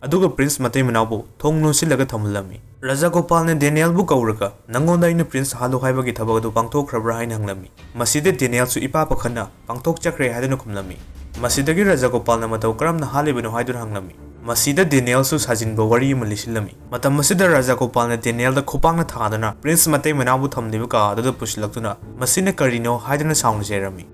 ꯑꯗꯨꯒ ꯄ꯭ꯔꯤꯟꯁ ꯃꯇꯩ ꯃꯅꯥꯎꯕꯨ ꯊꯣꯡ ꯂꯣꯟꯁꯤꯜꯂꯒ ꯊꯝꯍꯜꯂꯝꯃꯤ꯫ ꯔꯥꯖꯥꯒꯣꯄꯥꯜꯅ ꯗꯦꯅꯤꯌꯦꯜꯕꯨ ꯀꯧꯔꯒ, "ꯅꯪꯉꯣꯟꯗ ꯑꯩꯅ ꯄ꯭ꯔꯤꯟꯁ ꯍꯥꯠꯂꯨ ꯍꯥꯏꯕꯒꯤ ꯊꯕꯛ ꯑꯗꯨ ꯄꯥꯡꯊꯣꯛꯈ꯭ꯔꯕ꯭ꯔꯥ?" ꯍꯥꯏꯅ ꯍꯪꯂꯝꯃꯤ꯫ ꯃꯁꯤꯗ ꯗꯦꯅꯤꯌꯦꯜꯁꯨ ꯏꯄꯥ ꯄꯥꯈꯠꯅ, "ꯄꯥꯡꯊꯣꯛꯆꯈ꯭ꯔꯦ" ꯍꯥꯏꯗꯨꯅ ꯈꯨꯝꯂꯝꯃꯤ꯫ ꯃꯁꯤꯗꯒꯤ ꯔꯥꯖꯥꯒꯣꯄꯥꯜꯅ ꯃꯇꯧ ꯀꯔꯝꯅ ꯍꯥꯠꯂꯤꯕꯅꯣ ꯍꯥꯏꯗꯨꯅ ꯍꯪꯂꯝꯃꯤ꯫ ꯃꯁꯤꯗ ꯗꯦꯅꯤꯌꯦꯜꯁꯨ ꯁꯥꯖꯤꯟꯕ ꯋꯥꯔꯤ ꯑꯃ ꯂꯤꯁꯤꯜꯂꯝꯃꯤ꯫ ꯃꯇꯝ ꯑꯁꯤꯗ ꯔꯥꯖꯥꯒꯣꯄꯥꯜꯅ ꯗꯦꯅꯤꯌꯦꯜꯗ ꯈꯨꯄꯥꯛꯅ ꯊꯥꯗꯨꯅ ꯄ꯭ꯔꯤꯟꯁ ꯃꯇꯩ ꯃꯅꯥꯎꯕꯨ ꯊꯝꯂꯤꯕ ꯀꯥ ꯑꯗꯨꯗ ꯄꯨꯁꯤꯜꯂꯛꯇꯨꯅ, "ꯃꯁꯤꯅ ꯀꯔꯤꯅꯣ?" ꯍꯥꯏꯗꯨꯅ ꯁꯥꯎꯅ ꯆꯩꯔꯝꯃꯤ꯫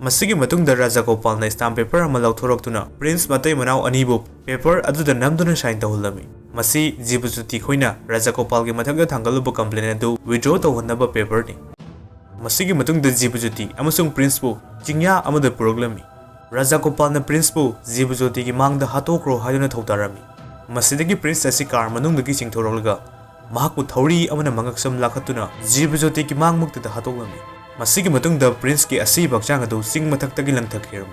ꯃꯁꯤꯒꯤ ꯃꯇꯨꯡꯗ ꯔꯥꯖꯥꯒꯣꯄꯥꯜꯅ ꯁ꯭ꯇꯥꯝ ꯄꯦꯄꯔ ꯑꯃ ꯂꯧꯊꯣꯔꯛꯇꯨꯅ ꯄ꯭ꯔꯤꯟꯁ ꯃꯇꯩ ꯃꯅꯥꯎ ꯑꯅꯤꯕꯨ ꯄꯦꯄꯔ ꯑꯗꯨꯗ ꯅꯝꯗꯨꯅ ꯁꯥꯏꯟ ꯇꯧꯍꯜꯂꯝꯃꯤ꯫ ꯃꯁꯤ ꯖꯤꯕꯖꯣꯇꯤ ꯈꯣꯏꯅ ꯔꯥꯖꯥꯒꯣꯄꯥꯜꯒꯤ ꯃꯊꯛꯇ ꯊꯥꯡꯒꯠꯂꯨꯕ ꯀꯝꯄ꯭ꯂꯦꯟ ꯑꯗꯨ ꯋꯤꯗ꯭ꯔꯣ ꯇꯧꯍꯟꯅꯕ ꯄꯦꯄꯔꯅꯤ꯫ ꯃꯁꯤꯒꯤ ꯃꯇꯨꯡꯗ ꯖꯤꯕꯖꯣꯇꯤ ꯑꯃꯁꯨꯡ ꯄ꯭ꯔꯤꯟꯁꯄꯨ ꯆꯤꯡꯌꯥ ꯑꯃꯗ ꯄꯨꯔꯛꯂꯝꯃꯤ꯫ ꯔꯥꯖꯥꯒꯣꯄꯥꯜꯅ ꯄ꯭ꯔꯤꯟꯁꯄꯨ ꯖꯤꯕꯖꯣꯇꯤꯒꯤ ꯃꯥꯡꯗ ꯍꯥꯠꯇꯣꯛꯈ꯭ꯔꯣ ꯍꯥꯏꯗꯨꯅ ꯊꯧꯗꯥꯔꯝꯃꯤ꯫ ꯃꯁꯤꯗꯒꯤ ꯄ꯭ꯔꯤꯟꯁ ꯑꯁꯤ ꯀꯥꯔ ꯃꯅꯨꯡꯗꯒꯤ ꯆꯤꯡꯊꯣꯔꯛꯂꯒ ꯃꯍꯥꯛꯄꯨ ꯊꯧꯔꯤ ꯑꯃꯅ ꯃꯉꯛꯁꯝ ꯂꯥꯈꯠꯇꯨꯅ ꯖꯤꯕꯖꯣꯇꯤꯒꯤ ꯃꯥꯡꯃꯛꯇꯗ ꯍꯥꯠꯇꯣꯛꯂꯝꯃꯤ꯫ ꯃꯁꯤꯒꯤ ꯃꯇꯨꯡꯗ ꯄ꯭ꯔꯤꯟꯁꯀꯤ ꯑꯁꯤꯕ ꯍꯛꯆꯥꯡ ꯑꯗꯨ ꯆꯤꯡ ꯃꯊꯛꯇꯒꯤ ꯂꯪꯊꯈꯤꯔꯝꯃꯤ꯫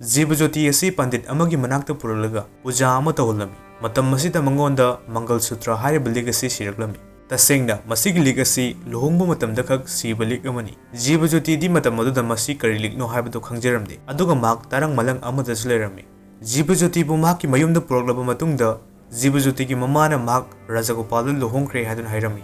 ꯖꯤꯕꯖꯣꯇꯤ ꯑꯁꯤ ꯄꯟꯗꯤꯠ ꯑꯃꯒꯤ ꯃꯅꯥꯛꯇ ꯄꯨꯔꯛꯂꯒ ꯄꯨꯖꯥ ꯑꯃ ꯇꯧꯍꯜꯂꯝꯃꯤ꯫ ꯃꯇꯝ ꯑꯁꯤꯗ ꯃꯉꯣꯟꯗ ꯃꯪꯒꯜ ꯁꯨꯇ꯭ꯔ ꯍꯥꯏꯔꯤꯕ ꯂꯤꯛ ꯑꯁꯤ ꯁꯤꯔꯛꯂꯝꯃꯤ꯫ ꯇꯁꯦꯡꯅ, ꯃꯁꯤꯒꯤ ꯂꯤꯛ ꯑꯁꯤ ꯂꯨꯍꯣꯡꯕ ꯃꯇꯝꯗ ꯈꯛ ꯁꯤꯕ ꯂꯤꯛ ꯑꯃꯅꯤ꯫ ꯖꯤꯕꯖꯣꯇꯤꯗꯤ ꯃꯇꯝ ꯑꯗꯨꯗ ꯃꯁꯤ ꯀꯔꯤ ꯂꯤꯛꯅꯣ ꯍꯥꯏꯕꯗꯨ ꯈꯪꯖꯔꯝꯗꯦ, ꯑꯗꯨꯒ ꯃꯍꯥꯛ ꯇꯔꯪ ꯃꯂꯪ ꯑꯃꯗꯁꯨ ꯂꯩꯔꯝꯃꯤ꯫ ꯖꯤꯕꯖꯣꯇꯤꯕꯨ ꯃꯍꯥꯛꯀꯤ ꯃꯌꯨꯝꯗ ꯄꯨꯔꯛꯂꯕ ꯃꯇꯨꯡꯗ, ꯖꯤꯕꯖꯣꯇꯤꯒꯤ ꯃꯃꯥꯅ ꯃꯍꯥꯛ ꯔꯥꯖꯥꯒꯣꯄꯥꯜꯗ ꯂꯨꯍꯣꯡꯈ꯭ꯔꯦ ꯍꯥꯏꯗꯨꯅ ꯍꯥꯏꯔꯝꯃꯤ꯫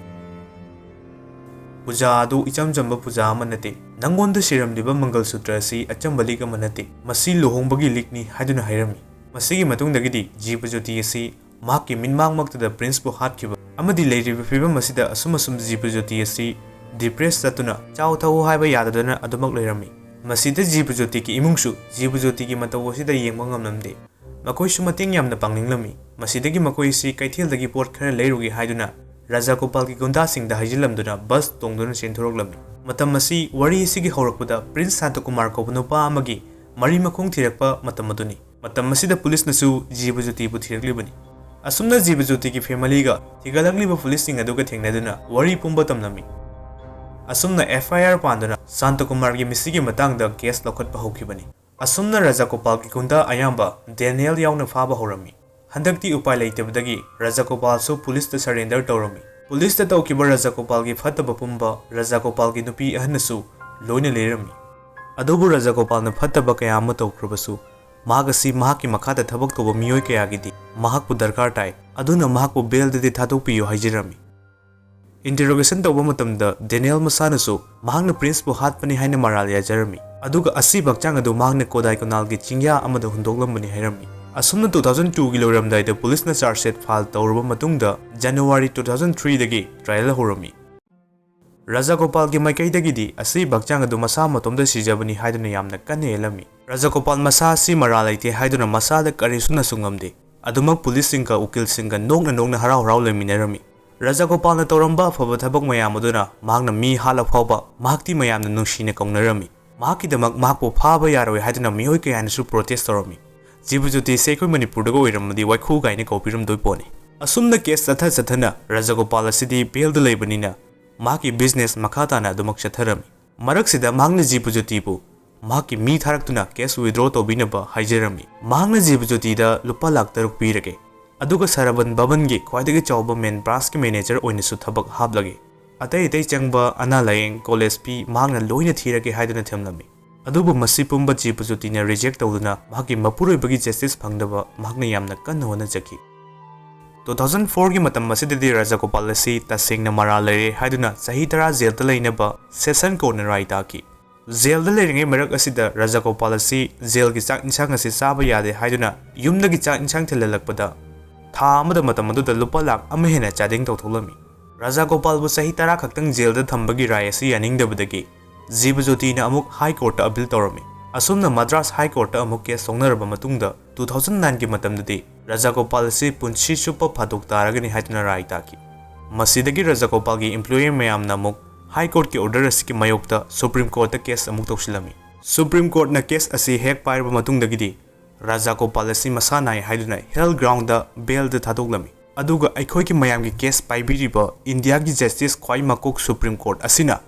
ꯄꯨꯖꯥ ꯑꯗꯨ ꯏꯆꯝ ꯆꯝꯕ ꯄꯨꯖꯥ ꯑꯃ ꯅꯠꯇꯦ꯫ "ꯅꯪꯉꯣꯟꯗ ꯁꯤꯔꯝꯂꯤꯕ ꯃꯪꯒꯜ ꯁꯨꯇ꯭ꯔ ꯑꯁꯤ ꯑꯆꯝꯕ ꯂꯤꯛ ꯑꯃ ꯅꯠꯇꯦ, ꯃꯁꯤ ꯂꯨꯍꯣꯡꯕꯒꯤ ꯂꯤꯛꯅꯤ" ꯍꯥꯏꯗꯨꯅ ꯍꯥꯏꯔꯝꯃꯤ꯫ ꯃꯁꯤꯒꯤ ꯃꯇꯨꯡꯗꯒꯤꯗꯤ ꯖꯤꯕꯖꯣꯇꯤ ꯑꯁꯤ ꯃꯍꯥꯛꯀꯤ ꯃꯤꯠꯃꯥꯡꯃꯛꯇꯗ ꯄ꯭ꯔꯤꯟꯁꯄꯨ ꯍꯥꯠꯈꯤꯕ ꯑꯃꯗꯤ ꯂꯩꯔꯤꯕ ꯐꯤꯕꯝ ꯑꯁꯤꯗ ꯑꯁꯨꯝ ꯑꯁꯨꯝ ꯖꯤꯕꯖꯣꯇꯤ ꯑꯁꯤ ꯗꯤꯄ꯭ꯔꯦꯁ ꯆꯠꯇꯨꯅ ꯆꯥꯎ ꯊꯛꯎ ꯍꯥꯏꯕ ꯌꯥꯗꯗꯨꯅ ꯑꯗꯨꯃꯛ ꯂꯩꯔꯝꯃꯤ꯫ ꯃꯁꯤꯗ ꯖꯤꯕꯖꯣꯇꯤꯒꯤ ꯏꯃꯨꯡꯁꯨ ꯖꯤꯕꯖꯣꯇꯤꯒꯤ ꯃꯇꯧ ꯑꯁꯤꯗ ꯌꯦꯡꯕ ꯉꯝꯂꯝꯗꯦ꯫ ꯃꯈꯣꯏꯁꯨ ꯃꯇꯦꯡ ꯌꯥꯝꯅ ꯄꯥꯡꯅꯤꯡꯂꯝꯃꯤ꯫ ꯃꯁꯤꯗꯒꯤ ꯃꯈꯣꯏ ꯑꯁꯤ ꯀꯩꯊꯦꯜꯗꯒꯤ ꯄꯣꯠ ꯈꯔ ꯂꯩꯔꯨꯒꯦ ꯍꯥꯏꯗꯨꯅ ꯔꯥꯖꯥꯒꯣꯄꯥꯜꯒꯤ ꯒꯨꯟꯗꯥꯁꯤꯡꯗ ꯍꯥꯏꯖꯤꯜꯂꯝꯗꯨꯅ ꯕꯁ ꯇꯣꯡꯗꯨꯅ ꯆꯦꯟꯊꯣꯔꯛꯂꯝꯃꯤ꯫ ꯃꯇꯝ ꯑꯁꯤ ꯋꯥꯔꯤ ꯑꯁꯤꯒꯤ ꯍꯧꯔꯛꯄꯗ ꯄ꯭ꯔꯤꯟꯁ ꯁꯥꯟꯇꯀꯨꯃꯥꯔ ꯀꯧꯕ ꯅꯨꯄꯥ ꯑꯃꯒꯤ ꯃꯔꯤ ꯃꯈꯣꯡ ꯊꯤꯔꯛꯄ ꯃꯇꯝ ꯑꯗꯨꯅꯤ꯫ ꯃꯇꯝ ꯑꯁꯤꯗ ꯄꯨꯂꯤꯁꯅꯁꯨ ꯖꯤꯕꯖꯣꯇꯤꯕꯨ ꯊꯤꯔꯛꯂꯤꯕꯅꯤ꯫ ꯑꯁꯨꯝꯅ ꯖꯤꯕꯖꯣꯇꯤꯒꯤ ꯐꯦꯃꯤꯂꯤꯒ ꯊꯤꯒꯠꯂꯛꯂꯤꯕ ꯄꯨꯂꯤꯁꯁꯤꯡ ꯑꯗꯨꯒ ꯊꯦꯡꯅꯗꯨꯅ ꯋꯥꯔꯤ ꯄꯨꯝꯕ ꯇꯝꯂꯝꯃꯤ꯫ ꯑꯁꯨꯝꯅ ꯑꯦꯐ ꯑꯥꯏ ꯑꯥꯔ ꯄꯥꯟꯗꯨꯅ ꯁꯥꯟꯇꯀꯨꯃꯥꯔꯒꯤ ꯃꯤꯁꯤꯒꯤ ꯃꯇꯥꯡꯗ ꯀꯦꯁ ꯂꯧꯈꯠꯄ ꯍꯧꯈꯤꯕꯅꯤ꯫ ꯑꯁꯨꯝꯅ ꯔꯥꯖꯥꯒꯣꯄꯥꯜꯒꯤ ꯒꯨꯟꯗꯥ ꯑꯌꯥꯝꯕ ꯗꯦꯅꯤꯌꯦꯜ ꯌꯥꯎꯅ ꯐꯥꯕ ꯍꯧꯔꯝꯃꯤ꯫ ꯍꯟꯗꯛꯇꯤ ꯎꯄꯥꯏ ꯂꯩꯇꯕꯗꯒꯤ ꯔꯥꯖꯥꯒꯣꯄꯥꯜꯁꯨ ꯄꯨꯂꯤꯁꯇ ꯁꯔꯦꯟꯗꯔ ꯇꯧꯔꯝꯃꯤ꯫ ꯄꯨꯂꯤꯁꯇ ꯇꯧꯈꯤꯕ ꯔꯥꯖꯥꯒꯣꯄꯥꯜꯒꯤ ꯐꯠꯇꯕ ꯄꯨꯝꯕ ꯔꯥꯖꯥꯒꯣꯄꯥꯜꯒꯤ ꯅꯨꯄꯤ ꯑꯍꯟꯅꯁꯨ ꯂꯣꯏꯅ ꯂꯤꯔꯝꯃꯤ꯫ ꯑꯗꯨꯕꯨ ꯔꯥꯖꯥꯒꯣꯄꯥꯜꯅ ꯐꯠꯇꯕ ꯀꯌꯥ ꯑꯃ ꯇꯧꯈ꯭ꯔꯕꯁꯨ, ꯃꯍꯥꯛ ꯑꯁꯤ ꯃꯍꯥꯛꯀꯤ ꯃꯈꯥꯗ ꯊꯕꯛ ꯇꯧꯕ ꯃꯤꯑꯣꯏ ꯀꯌꯥꯒꯤꯗꯤ ꯃꯍꯥꯛꯄꯨ ꯗꯔꯀꯥꯔ ꯇꯥꯏ, ꯑꯗꯨꯅ ꯃꯍꯥꯛꯄꯨ ꯕꯦꯜꯗꯗꯤ ꯊꯥꯗꯣꯛꯄꯤꯌꯨ ꯍꯥꯏꯖꯔꯝꯃꯤ꯫ ꯏꯟꯇꯔꯣꯒꯦꯁꯟ ꯇꯧꯕ ꯃꯇꯝꯗ ꯗꯦꯅꯤꯌꯦꯜ ꯃꯁꯥꯅꯁꯨ ꯃꯍꯥꯛꯅ ꯄ꯭ꯔꯤꯟꯁꯄꯨ ꯍꯥꯠꯄꯅꯤ ꯍꯥꯏꯅ ꯃꯔꯥꯜ ꯌꯥꯖꯔꯝꯃꯤ, ꯑꯗꯨꯒ ꯑꯁꯤꯕ ꯍꯛꯆꯥꯡ ꯑꯗꯨ ꯃꯍꯥꯛꯅ ꯀꯣꯗꯥꯏ ꯀꯅꯥꯜꯒꯤ ꯆꯤꯡꯌꯥ ꯑꯃꯗ ꯍꯨꯟꯗꯣꯛꯂꯝꯕꯅꯤ ꯍꯥꯏꯔꯝꯃꯤ꯫ ꯑꯁꯨꯝꯅ ꯇꯨ ꯊꯥꯎꯖꯟ ꯇꯨꯒꯤ ꯂꯣꯏꯔꯝꯗꯥꯏꯗ ꯄꯨꯂꯤꯁꯅ ꯆꯥꯔꯖ ꯁꯤꯠ ꯐꯥꯏꯜ ꯇꯧꯔꯕ ꯃꯇꯨꯡꯗ ꯖꯅꯋꯥꯔꯤ ꯇꯨ ꯊꯥꯎꯖꯟ ꯊ꯭ꯔꯤꯗꯒꯤ ꯇ꯭ꯔꯥꯏꯌꯦꯜ ꯍꯧꯔꯝꯃꯤ꯫ ꯔꯥꯖꯥꯒꯣꯄꯥꯜꯒꯤ ꯃꯥꯏꯀꯩꯗꯒꯤꯗꯤ ꯑꯁꯤꯕ ꯍꯛꯆꯥꯡ ꯑꯗꯨ ꯃꯁꯥ ꯃꯇꯣꯝꯗ ꯁꯤꯖꯕꯅꯤ ꯍꯥꯏꯗꯨꯅ ꯌꯥꯝꯅ ꯀꯟꯅ ꯌꯦꯜꯂꯝꯃꯤ꯫ ꯔꯥꯖꯥꯒꯣꯄꯥꯜ ꯃꯁꯥ ꯑꯁꯤ ꯃꯔꯥꯜ ꯂꯩꯇꯦ ꯍꯥꯏꯗꯨꯅ ꯃꯁꯥꯗ ꯀꯔꯤꯁꯨ ꯅꯁꯨ ꯉꯝꯗꯦ꯫ ꯑꯗꯨꯃꯛ ꯄꯨꯂꯤꯁꯁꯤꯡꯒ ꯎꯀꯤꯜꯁꯤꯡꯒ ꯅꯣꯛꯅ ꯅꯣꯛꯅ ꯍꯔꯥꯎ ꯍꯔꯥꯎ ꯂꯩꯃꯤꯟꯅꯔꯝꯃꯤ꯫ ꯔꯥꯖꯥꯒꯣꯄꯥꯜꯅ ꯇꯧꯔꯝꯕ ꯑꯐꯕ ꯊꯕꯛ ꯃꯌꯥꯝ ꯑꯗꯨꯅ ꯃꯍꯥꯛꯅ ꯃꯤ ꯍꯥꯠꯂ ꯐꯥꯎꯕ ꯃꯍꯥꯛꯇꯤ ꯃꯌꯥꯝꯅ ꯅꯨꯡꯁꯤꯅ ꯀꯧꯅꯔꯝꯃꯤ꯫ ꯃꯍꯥꯛꯀꯤꯗꯃꯛ ꯃꯍꯥꯛꯄꯨ ꯐꯥꯕ ꯌꯥꯔꯣꯏ ꯍꯥꯏꯗꯨꯅ ꯃꯤꯑꯣꯏ ꯀꯌꯥꯅꯁꯨ ꯄ꯭ꯔꯣꯇꯦꯁ ꯇꯧꯔꯝꯃꯤ꯫ ꯖꯤꯕꯖꯣꯇꯤ ꯑꯁꯤ ꯑꯩꯈꯣꯏ ꯃꯅꯤꯄꯨꯔꯗꯒ ꯑꯣꯏꯔꯝꯃꯗꯤ ꯋꯥꯏꯈꯨ ꯀꯥꯏꯅ ꯀꯧꯕꯤꯔꯝꯗꯣꯏ ꯄꯣꯠꯅꯤ꯫ ꯑꯁꯨꯝꯅ ꯀꯦꯁ ꯆꯠꯊ ꯆꯠꯊꯅ ꯔꯥꯖꯥꯒꯣꯄꯥꯜ ꯑꯁꯤꯗꯤ ꯕꯦꯜꯗ ꯂꯩꯕꯅꯤꯅ ꯃꯍꯥꯛꯀꯤ ꯕꯤꯖꯤꯅꯦꯁ ꯃꯈꯥ ꯇꯥꯅ ꯑꯗꯨꯃꯛ ꯆꯠꯊꯔꯝꯃꯤ꯫ ꯃꯔꯛꯁꯤꯗ ꯃꯍꯥꯛꯅ ꯖꯤꯕꯖꯣꯇꯤꯕꯨ ꯃꯍꯥꯛꯀꯤ ꯃꯤ ꯊꯥꯔꯛꯇꯨꯅ ꯀꯦꯁ ꯋꯤꯗ꯭ꯔꯣ ꯇꯧꯕꯤꯅꯕ ꯍꯥꯏꯖꯔꯝꯃꯤ꯫ ꯃꯍꯥꯛꯅ ꯖꯤꯕꯖꯣꯇꯤꯗ ꯂꯨꯄꯥ ꯂꯥꯈ ꯇꯔꯨꯛ ꯄꯤꯔꯒꯦ, ꯑꯗꯨꯒ ꯁꯔꯕꯟ ꯚꯕꯟꯒꯤ ꯈ꯭ꯋꯥꯏꯗꯒꯤ ꯆꯥꯎꯕ ꯃꯦꯟ ꯕ꯭ꯔꯥꯟꯁꯀꯤ ꯃꯦꯅꯦꯖꯔ ꯑꯣꯏꯅꯁꯨ ꯊꯕꯛ ꯍꯥꯞꯂꯒꯦ꯫ ꯑꯇꯩ ꯑꯇꯩ ꯆꯪꯕ ꯑꯅꯥ ꯂꯥꯌꯦꯡ, ꯀꯣꯂꯦꯖ ꯐꯤ ꯃꯍꯥꯛꯅ ꯂꯣꯏꯅ ꯊꯤꯔꯒꯦ ꯍꯥꯏꯗꯨꯅ ꯊꯝꯂꯝꯃꯤ꯫ ꯑꯗꯨꯕꯨ ꯃꯁꯤ ꯄꯨꯝꯕ ꯖꯤꯕꯖꯣꯇꯤꯅ ꯔꯤꯖꯦꯛ ꯇꯧꯗꯨꯅ ꯃꯍꯥꯛꯀꯤ ꯃꯄꯨꯔꯣꯏꯕꯒꯤ ꯖꯁꯇꯤꯁ ꯐꯪꯅꯕ ꯃꯍꯥꯛꯅ ꯌꯥꯝꯅ ꯀꯟꯅ ꯍꯣꯠꯅꯖꯈꯤ꯫ ꯇꯨ ꯊꯥꯎꯖꯟ ꯐꯣꯔꯒꯤ ꯃꯇꯝ ꯑꯁꯤꯗꯗꯤ ꯔꯥꯖꯥꯒꯣꯄꯥꯜ ꯑꯁꯤ ꯇꯁꯦꯡꯅ ꯃꯔꯥꯜ ꯂꯩꯔꯦ ꯍꯥꯏꯗꯨꯅ ꯆꯍꯤ ꯇꯔꯥ ꯖꯦꯜꯗ ꯂꯩꯅꯕ ꯁꯦꯁꯟ ꯀꯣꯔꯠꯅ ꯔꯥꯏ ꯇꯥꯈꯤ꯫ ꯖꯦꯜꯗ ꯂꯩꯔꯤꯉꯩ ꯃꯔꯛ ꯑꯁꯤꯗ ꯔꯥꯖꯥꯒꯣꯄꯥꯜ ꯑꯁꯤ ꯖꯦꯜꯒꯤ ꯆꯥꯛ ꯏꯟꯁꯥꯡ ꯑꯁꯤ ꯆꯥꯕ ꯌꯥꯗꯦ ꯍꯥꯏꯗꯨꯅ ꯌꯨꯝꯗꯒꯤ ꯆꯥꯛ ꯏꯟꯁꯥꯡ ꯊꯤꯜꯍꯜꯂꯛꯄꯗ ꯊꯥ ꯑꯃꯗ ꯃꯇꯝ ꯑꯗꯨꯗ ꯂꯨꯄꯥ ꯂꯥꯈ ꯑꯃ ꯍꯦꯟꯅ ꯆꯥꯗꯤꯡ ꯇꯧꯊꯣꯛꯂꯝꯃꯤ꯫ ꯔꯥꯖꯥꯒꯣꯄꯥꯜꯕꯨ ꯆꯍꯤ ꯇꯔꯥ ꯈꯛꯇꯪ ꯖꯦꯜꯗ ꯊꯝꯕꯒꯤ ꯔꯥꯏ ꯑꯁꯤ ꯌꯥꯅꯤꯡꯗꯕꯗꯒꯤ ꯖꯤꯕꯖꯣꯇꯤꯅ ꯑꯃꯨꯛ ꯍꯥꯏ ꯀꯣꯔꯠꯇ ꯑꯄꯤꯜ ꯇꯧꯔꯝꯃꯤ꯫ ꯑꯁꯨꯝꯅ ꯃꯗ꯭ꯔꯥꯁ ꯍꯥꯏ ꯀꯣꯔꯠꯇ ꯑꯃꯨꯛ ꯀꯦꯁ ꯁꯣꯛꯅꯔꯕ ꯃꯇꯨꯡꯗ ꯇꯨ ꯊꯥꯎꯖꯟ ꯅꯥꯏꯟꯒꯤ ꯃꯇꯝꯗꯗꯤ ꯔꯥꯖꯥꯒꯣꯄꯥꯜ ꯑꯁꯤ ꯄꯨꯟꯁꯤ ꯆꯨꯞꯄ ꯐꯥꯗꯣꯛ ꯇꯥꯔꯒꯅꯤ ꯍꯥꯏꯗꯨꯅ ꯔꯥꯏ ꯇꯥꯈꯤ꯫ ꯃꯁꯤꯗꯒꯤ ꯔꯥꯖꯥꯒꯣꯄꯥꯜꯒꯤ ꯏꯝꯄ꯭ꯂꯣꯌꯔ ꯃꯌꯥꯝꯅ ꯑꯃꯨꯛ ꯍꯥꯏ ꯀꯣꯔꯠꯀꯤ ꯑꯣꯔꯗꯔ ꯑꯁꯤꯒꯤ ꯃꯥꯌꯣꯛꯇ ꯁꯨꯄ꯭ꯔꯤꯝ ꯀꯣꯔꯠꯇ ꯀꯦꯁ ꯑꯃꯨꯛ ꯇꯧꯁꯤꯜꯂꯝꯃꯤ꯫ ꯁꯨꯄ꯭ꯔꯤꯝ ꯀꯣꯔꯠꯅ ꯀꯦꯁ ꯑꯁꯤ ꯍꯦꯛ ꯄꯥꯏꯔꯕ ꯃꯇꯨꯡꯗꯒꯤꯗꯤ ꯔꯥꯖꯥꯒꯣꯄꯥꯜ ꯑꯁꯤ ꯃꯁꯥ ꯅꯥꯏ ꯍꯥꯏꯗꯨꯅ ꯍꯦꯜ ꯒ꯭ꯔꯥꯎꯟꯗ ꯕꯦꯜꯗ ꯊꯥꯗꯣꯛꯂꯝꯃꯤ꯫ ꯑꯗꯨꯒ ꯑꯩꯈꯣꯏꯒꯤ ꯃꯌꯥꯝꯒꯤ ꯀꯦꯁ ꯄꯥꯏꯕꯤꯔꯤꯕ ꯏꯟꯗꯤꯌꯥꯒꯤ ꯖꯁꯇꯤꯁ ꯈ꯭ꯋꯥꯏ ꯃꯀꯣꯛ ꯁꯨꯄ꯭ꯔꯤꯝ ꯀꯣꯔꯠ ꯑꯁꯤꯅ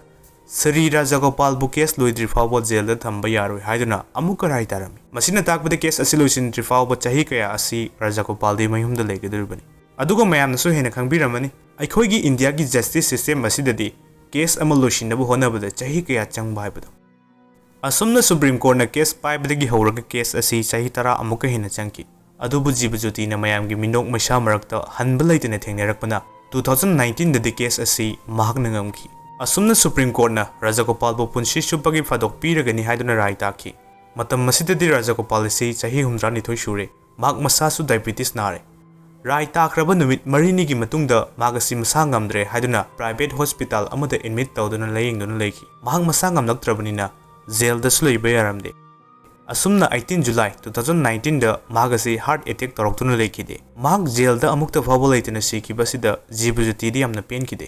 ꯁ꯭ꯔꯤ ꯔꯥꯖꯥꯒꯣꯄꯥꯜꯕꯨ ꯀꯦꯁ ꯂꯣꯏꯗ꯭ꯔꯤ ꯐꯥꯎꯕ ꯖꯦꯜꯗ ꯊꯝꯕ ꯌꯥꯔꯣꯏ ꯍꯥꯏꯗꯨꯅ ꯑꯃꯨꯛꯀ ꯔꯥꯏ ꯇꯥꯔꯝꯃꯤ꯫ ꯃꯁꯤꯅ ꯇꯥꯛꯄꯗ ꯀꯦꯁ ꯑꯁꯤ ꯂꯣꯏꯁꯤꯟꯗ꯭ꯔꯤ ꯐꯥꯎꯕ ꯆꯍꯤ ꯀꯌꯥ ꯑꯁꯤ ꯔꯥꯖꯥꯒꯣꯄꯥꯜꯗꯤ ꯃꯌꯨꯝꯗ ꯂꯩꯒꯗꯧꯔꯤꯕꯅꯤ꯫ ꯑꯗꯨꯒ ꯃꯌꯥꯝꯅꯁꯨ ꯍꯦꯟꯅ ꯈꯪꯕꯤꯔꯝꯃꯅꯤ, ꯑꯩꯈꯣꯏꯒꯤ ꯏꯟꯗꯤꯌꯥꯒꯤ ꯖꯁꯇꯤꯁ ꯁꯤꯁꯇꯦꯝ ꯑꯁꯤꯗꯗꯤ ꯀꯦꯁ ꯑꯃ ꯂꯣꯏꯁꯤꯟꯅꯕ ꯍꯣꯠꯅꯕꯗ ꯆꯍꯤ ꯀꯌꯥ ꯆꯪꯕ ꯍꯥꯏꯕꯗꯣ꯫ ꯑꯁꯨꯝꯅ ꯁꯨꯄ꯭ꯔꯤꯝ ꯀꯣꯔꯠꯅ ꯀꯦꯁ ꯄꯥꯏꯕꯗꯒꯤ ꯍꯧꯔꯒ ꯀꯦꯁ ꯑꯁꯤ ꯆꯍꯤ ꯇꯔꯥ ꯑꯃꯨꯛꯀ ꯍꯦꯟꯅ ꯆꯪꯈꯤ꯫ ꯑꯗꯨꯕꯨ ꯖꯤꯕꯖꯣꯇꯤꯅ ꯃꯌꯥꯝꯒꯤ ꯃꯤꯅꯣꯛ ꯃꯩꯁꯥ ꯃꯔꯛꯇ ꯍꯟꯕ ꯂꯩꯇꯅ ꯊꯦꯡꯅꯔꯛꯄꯅ two thousand nineteenꯗꯗꯤ ꯀꯦꯁ ꯑꯁꯤ ꯃꯍꯥꯛꯅ ꯉꯝꯈꯤ꯫ ꯑꯁꯨꯝꯅ ꯁꯨꯄ꯭ꯔꯤꯝ ꯀꯣꯔꯠꯅ ꯔꯥꯖꯒꯣꯄꯥꯜꯕꯨ ꯄꯨꯟꯁꯤ ꯆꯨꯞꯄꯒꯤ ꯐꯥꯗꯣꯛ ꯄꯤꯔꯒꯅꯤ ꯍꯥꯏꯗꯨꯅ ꯔꯥꯏ ꯇꯥꯈꯤ꯫ ꯃꯇꯝ ꯑꯁꯤꯗꯗꯤ ꯔꯥꯖꯒꯣꯄꯥꯜ ꯑꯁꯤ ꯆꯍꯤ ꯍꯨꯝꯗ꯭ꯔꯥꯅꯤꯊꯣꯏ ꯁꯨꯔꯦ꯫ ꯃꯍꯥꯛ ꯃꯁꯥꯁꯨ ꯗꯥꯏꯕꯤꯇꯤꯁ ꯅꯥꯔꯦ꯫ ꯔꯥꯏ ꯇꯥꯈ꯭ꯔꯕ ꯅꯨꯃꯤꯠ ꯃꯔꯤꯅꯤꯒꯤ ꯃꯇꯨꯡꯗ ꯃꯍꯥꯛ ꯑꯁꯤ ꯃꯁꯥ ꯉꯝꯗ꯭ꯔꯦ ꯍꯥꯏꯗꯨꯅ ꯄ꯭ꯔꯥꯏꯚꯦꯠ ꯍꯣꯁꯄꯤꯇꯥꯜ ꯑꯃꯗ ꯑꯦꯗꯃꯤꯠ ꯇꯧꯗꯨꯅ ꯂꯥꯌꯦꯡꯗꯨꯅ ꯂꯩꯈꯤ꯫ ꯃꯍꯥꯛ ꯃꯁꯥ ꯉꯝꯂꯛꯇ꯭ꯔꯕꯅꯤꯅ ꯖꯦꯜꯗꯁꯨ ꯂꯩꯕ ꯌꯥꯔꯝꯗꯦ꯫ ꯑꯁꯨꯝꯅ eighteen July two thousand nineteenꯗ ꯃꯍꯥꯛ ꯑꯁꯤ ꯍꯥꯔꯠ ꯑꯦꯇꯦꯛ ꯇꯧꯔꯛꯇꯨꯅ ꯂꯩꯈꯤꯗꯦ꯫ ꯃꯍꯥꯛ ꯖꯦꯜꯗ ꯑꯃꯨꯛꯇ ꯐꯥꯎꯕ ꯂꯩꯇꯅ ꯁꯤꯈꯤꯕ ꯑꯁꯤꯗ ꯖꯤꯕꯖꯣꯇꯤꯗꯤ ꯌꯥꯝꯅ ꯄꯦꯟꯈꯤꯗꯦ꯫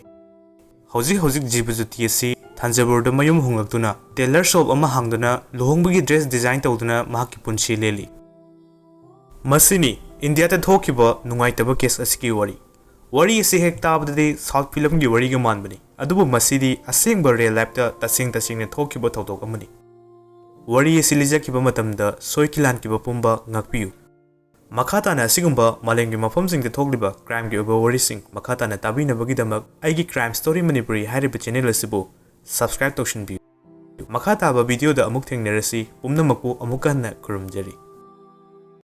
ꯍꯧꯖꯤꯛ ꯍꯧꯖꯤꯛ ꯖꯤꯕꯖꯣꯇꯤ ꯑꯁꯤ ꯊꯟꯖꯕꯨꯔꯗ ꯃꯌꯨꯝ ꯍꯣꯡꯂꯛꯇꯨꯅ ꯇꯦꯂꯔ ꯁꯣꯞ ꯑꯃ ꯍꯥꯡꯗꯨꯅ ꯂꯨꯍꯣꯡꯕꯒꯤ ꯗ꯭ꯔꯦꯁ ꯗꯤꯖꯥꯏꯟ ꯇꯧꯗꯨꯅ ꯃꯍꯥꯛꯀꯤ ꯄꯨꯟꯁꯤ ꯂꯦꯜꯂꯤ꯫ ꯃꯁꯤꯅꯤ ꯏꯟꯗꯤꯌꯥꯗ ꯊꯣꯛꯈꯤꯕ ꯅꯨꯡꯉꯥꯏꯇꯕ ꯀꯦꯁ ꯑꯁꯤꯒꯤ ꯋꯥꯔꯤ꯫ ꯋꯥꯔꯤ ꯑꯁꯤ ꯍꯦꯛ ꯇꯥꯕꯗꯗꯤ ꯁꯥꯎꯠ ꯐꯤꯂꯝꯒꯤ ꯋꯥꯔꯤꯒ ꯃꯥꯟꯕꯅꯤ, ꯑꯗꯨꯕꯨ ꯃꯁꯤꯗꯤ ꯑꯁꯦꯡꯕ ꯔꯤꯌꯦꯜ ꯂꯥꯏꯐꯇ ꯇꯁꯦꯡ ꯇꯁꯦꯡꯅ ꯊꯣꯛꯈꯤꯕ ꯊꯧꯗꯣꯛ ꯑꯃꯅꯤ꯫ ꯋꯥꯔꯤ ꯑꯁꯤ ꯂꯤꯖꯈꯤꯕ ꯃꯇꯝꯗ ꯁꯣꯏꯈꯤ ꯂꯥꯟꯈꯤꯕ ꯄꯨꯝꯕ ꯉꯥꯛꯄꯤꯌꯨ꯫ ꯃꯈꯥ ꯇꯥꯅ ꯑꯁꯤꯒꯨꯝꯕ ꯃꯥꯂꯦꯝꯒꯤ ꯃꯐꯝꯁꯤꯡꯗ ꯊꯣꯛꯂꯤꯕ ꯀ꯭ꯔꯥꯏꯝꯒꯤ ꯑꯣꯏꯕ ꯋꯥꯔꯤꯁꯤꯡ ꯃꯈꯥ ꯇꯥꯅ ꯇꯥꯕꯤꯅꯕꯒꯤꯗꯃꯛ ꯑꯩꯒꯤ Crime Story Manipuri ꯍꯥꯏꯔꯤꯕ ꯆꯦꯅꯦꯜ ꯑꯁꯤꯕꯨ ꯁꯕꯁꯀ꯭ꯔꯥꯏꯕ ꯇꯧꯁꯤꯟꯕꯤꯌꯨ꯫ ꯃꯈꯥ ꯇꯥꯕ ꯚꯤꯗꯤꯑꯣꯗ ꯑꯃꯨꯛ ꯊꯦꯡꯅꯔꯁꯤ꯫ ꯄꯨꯝꯅꯃꯛꯄꯨ ꯑꯃꯨꯛꯀ ꯍꯟꯅ ꯈꯨꯔꯨꯝꯖꯔꯤ꯫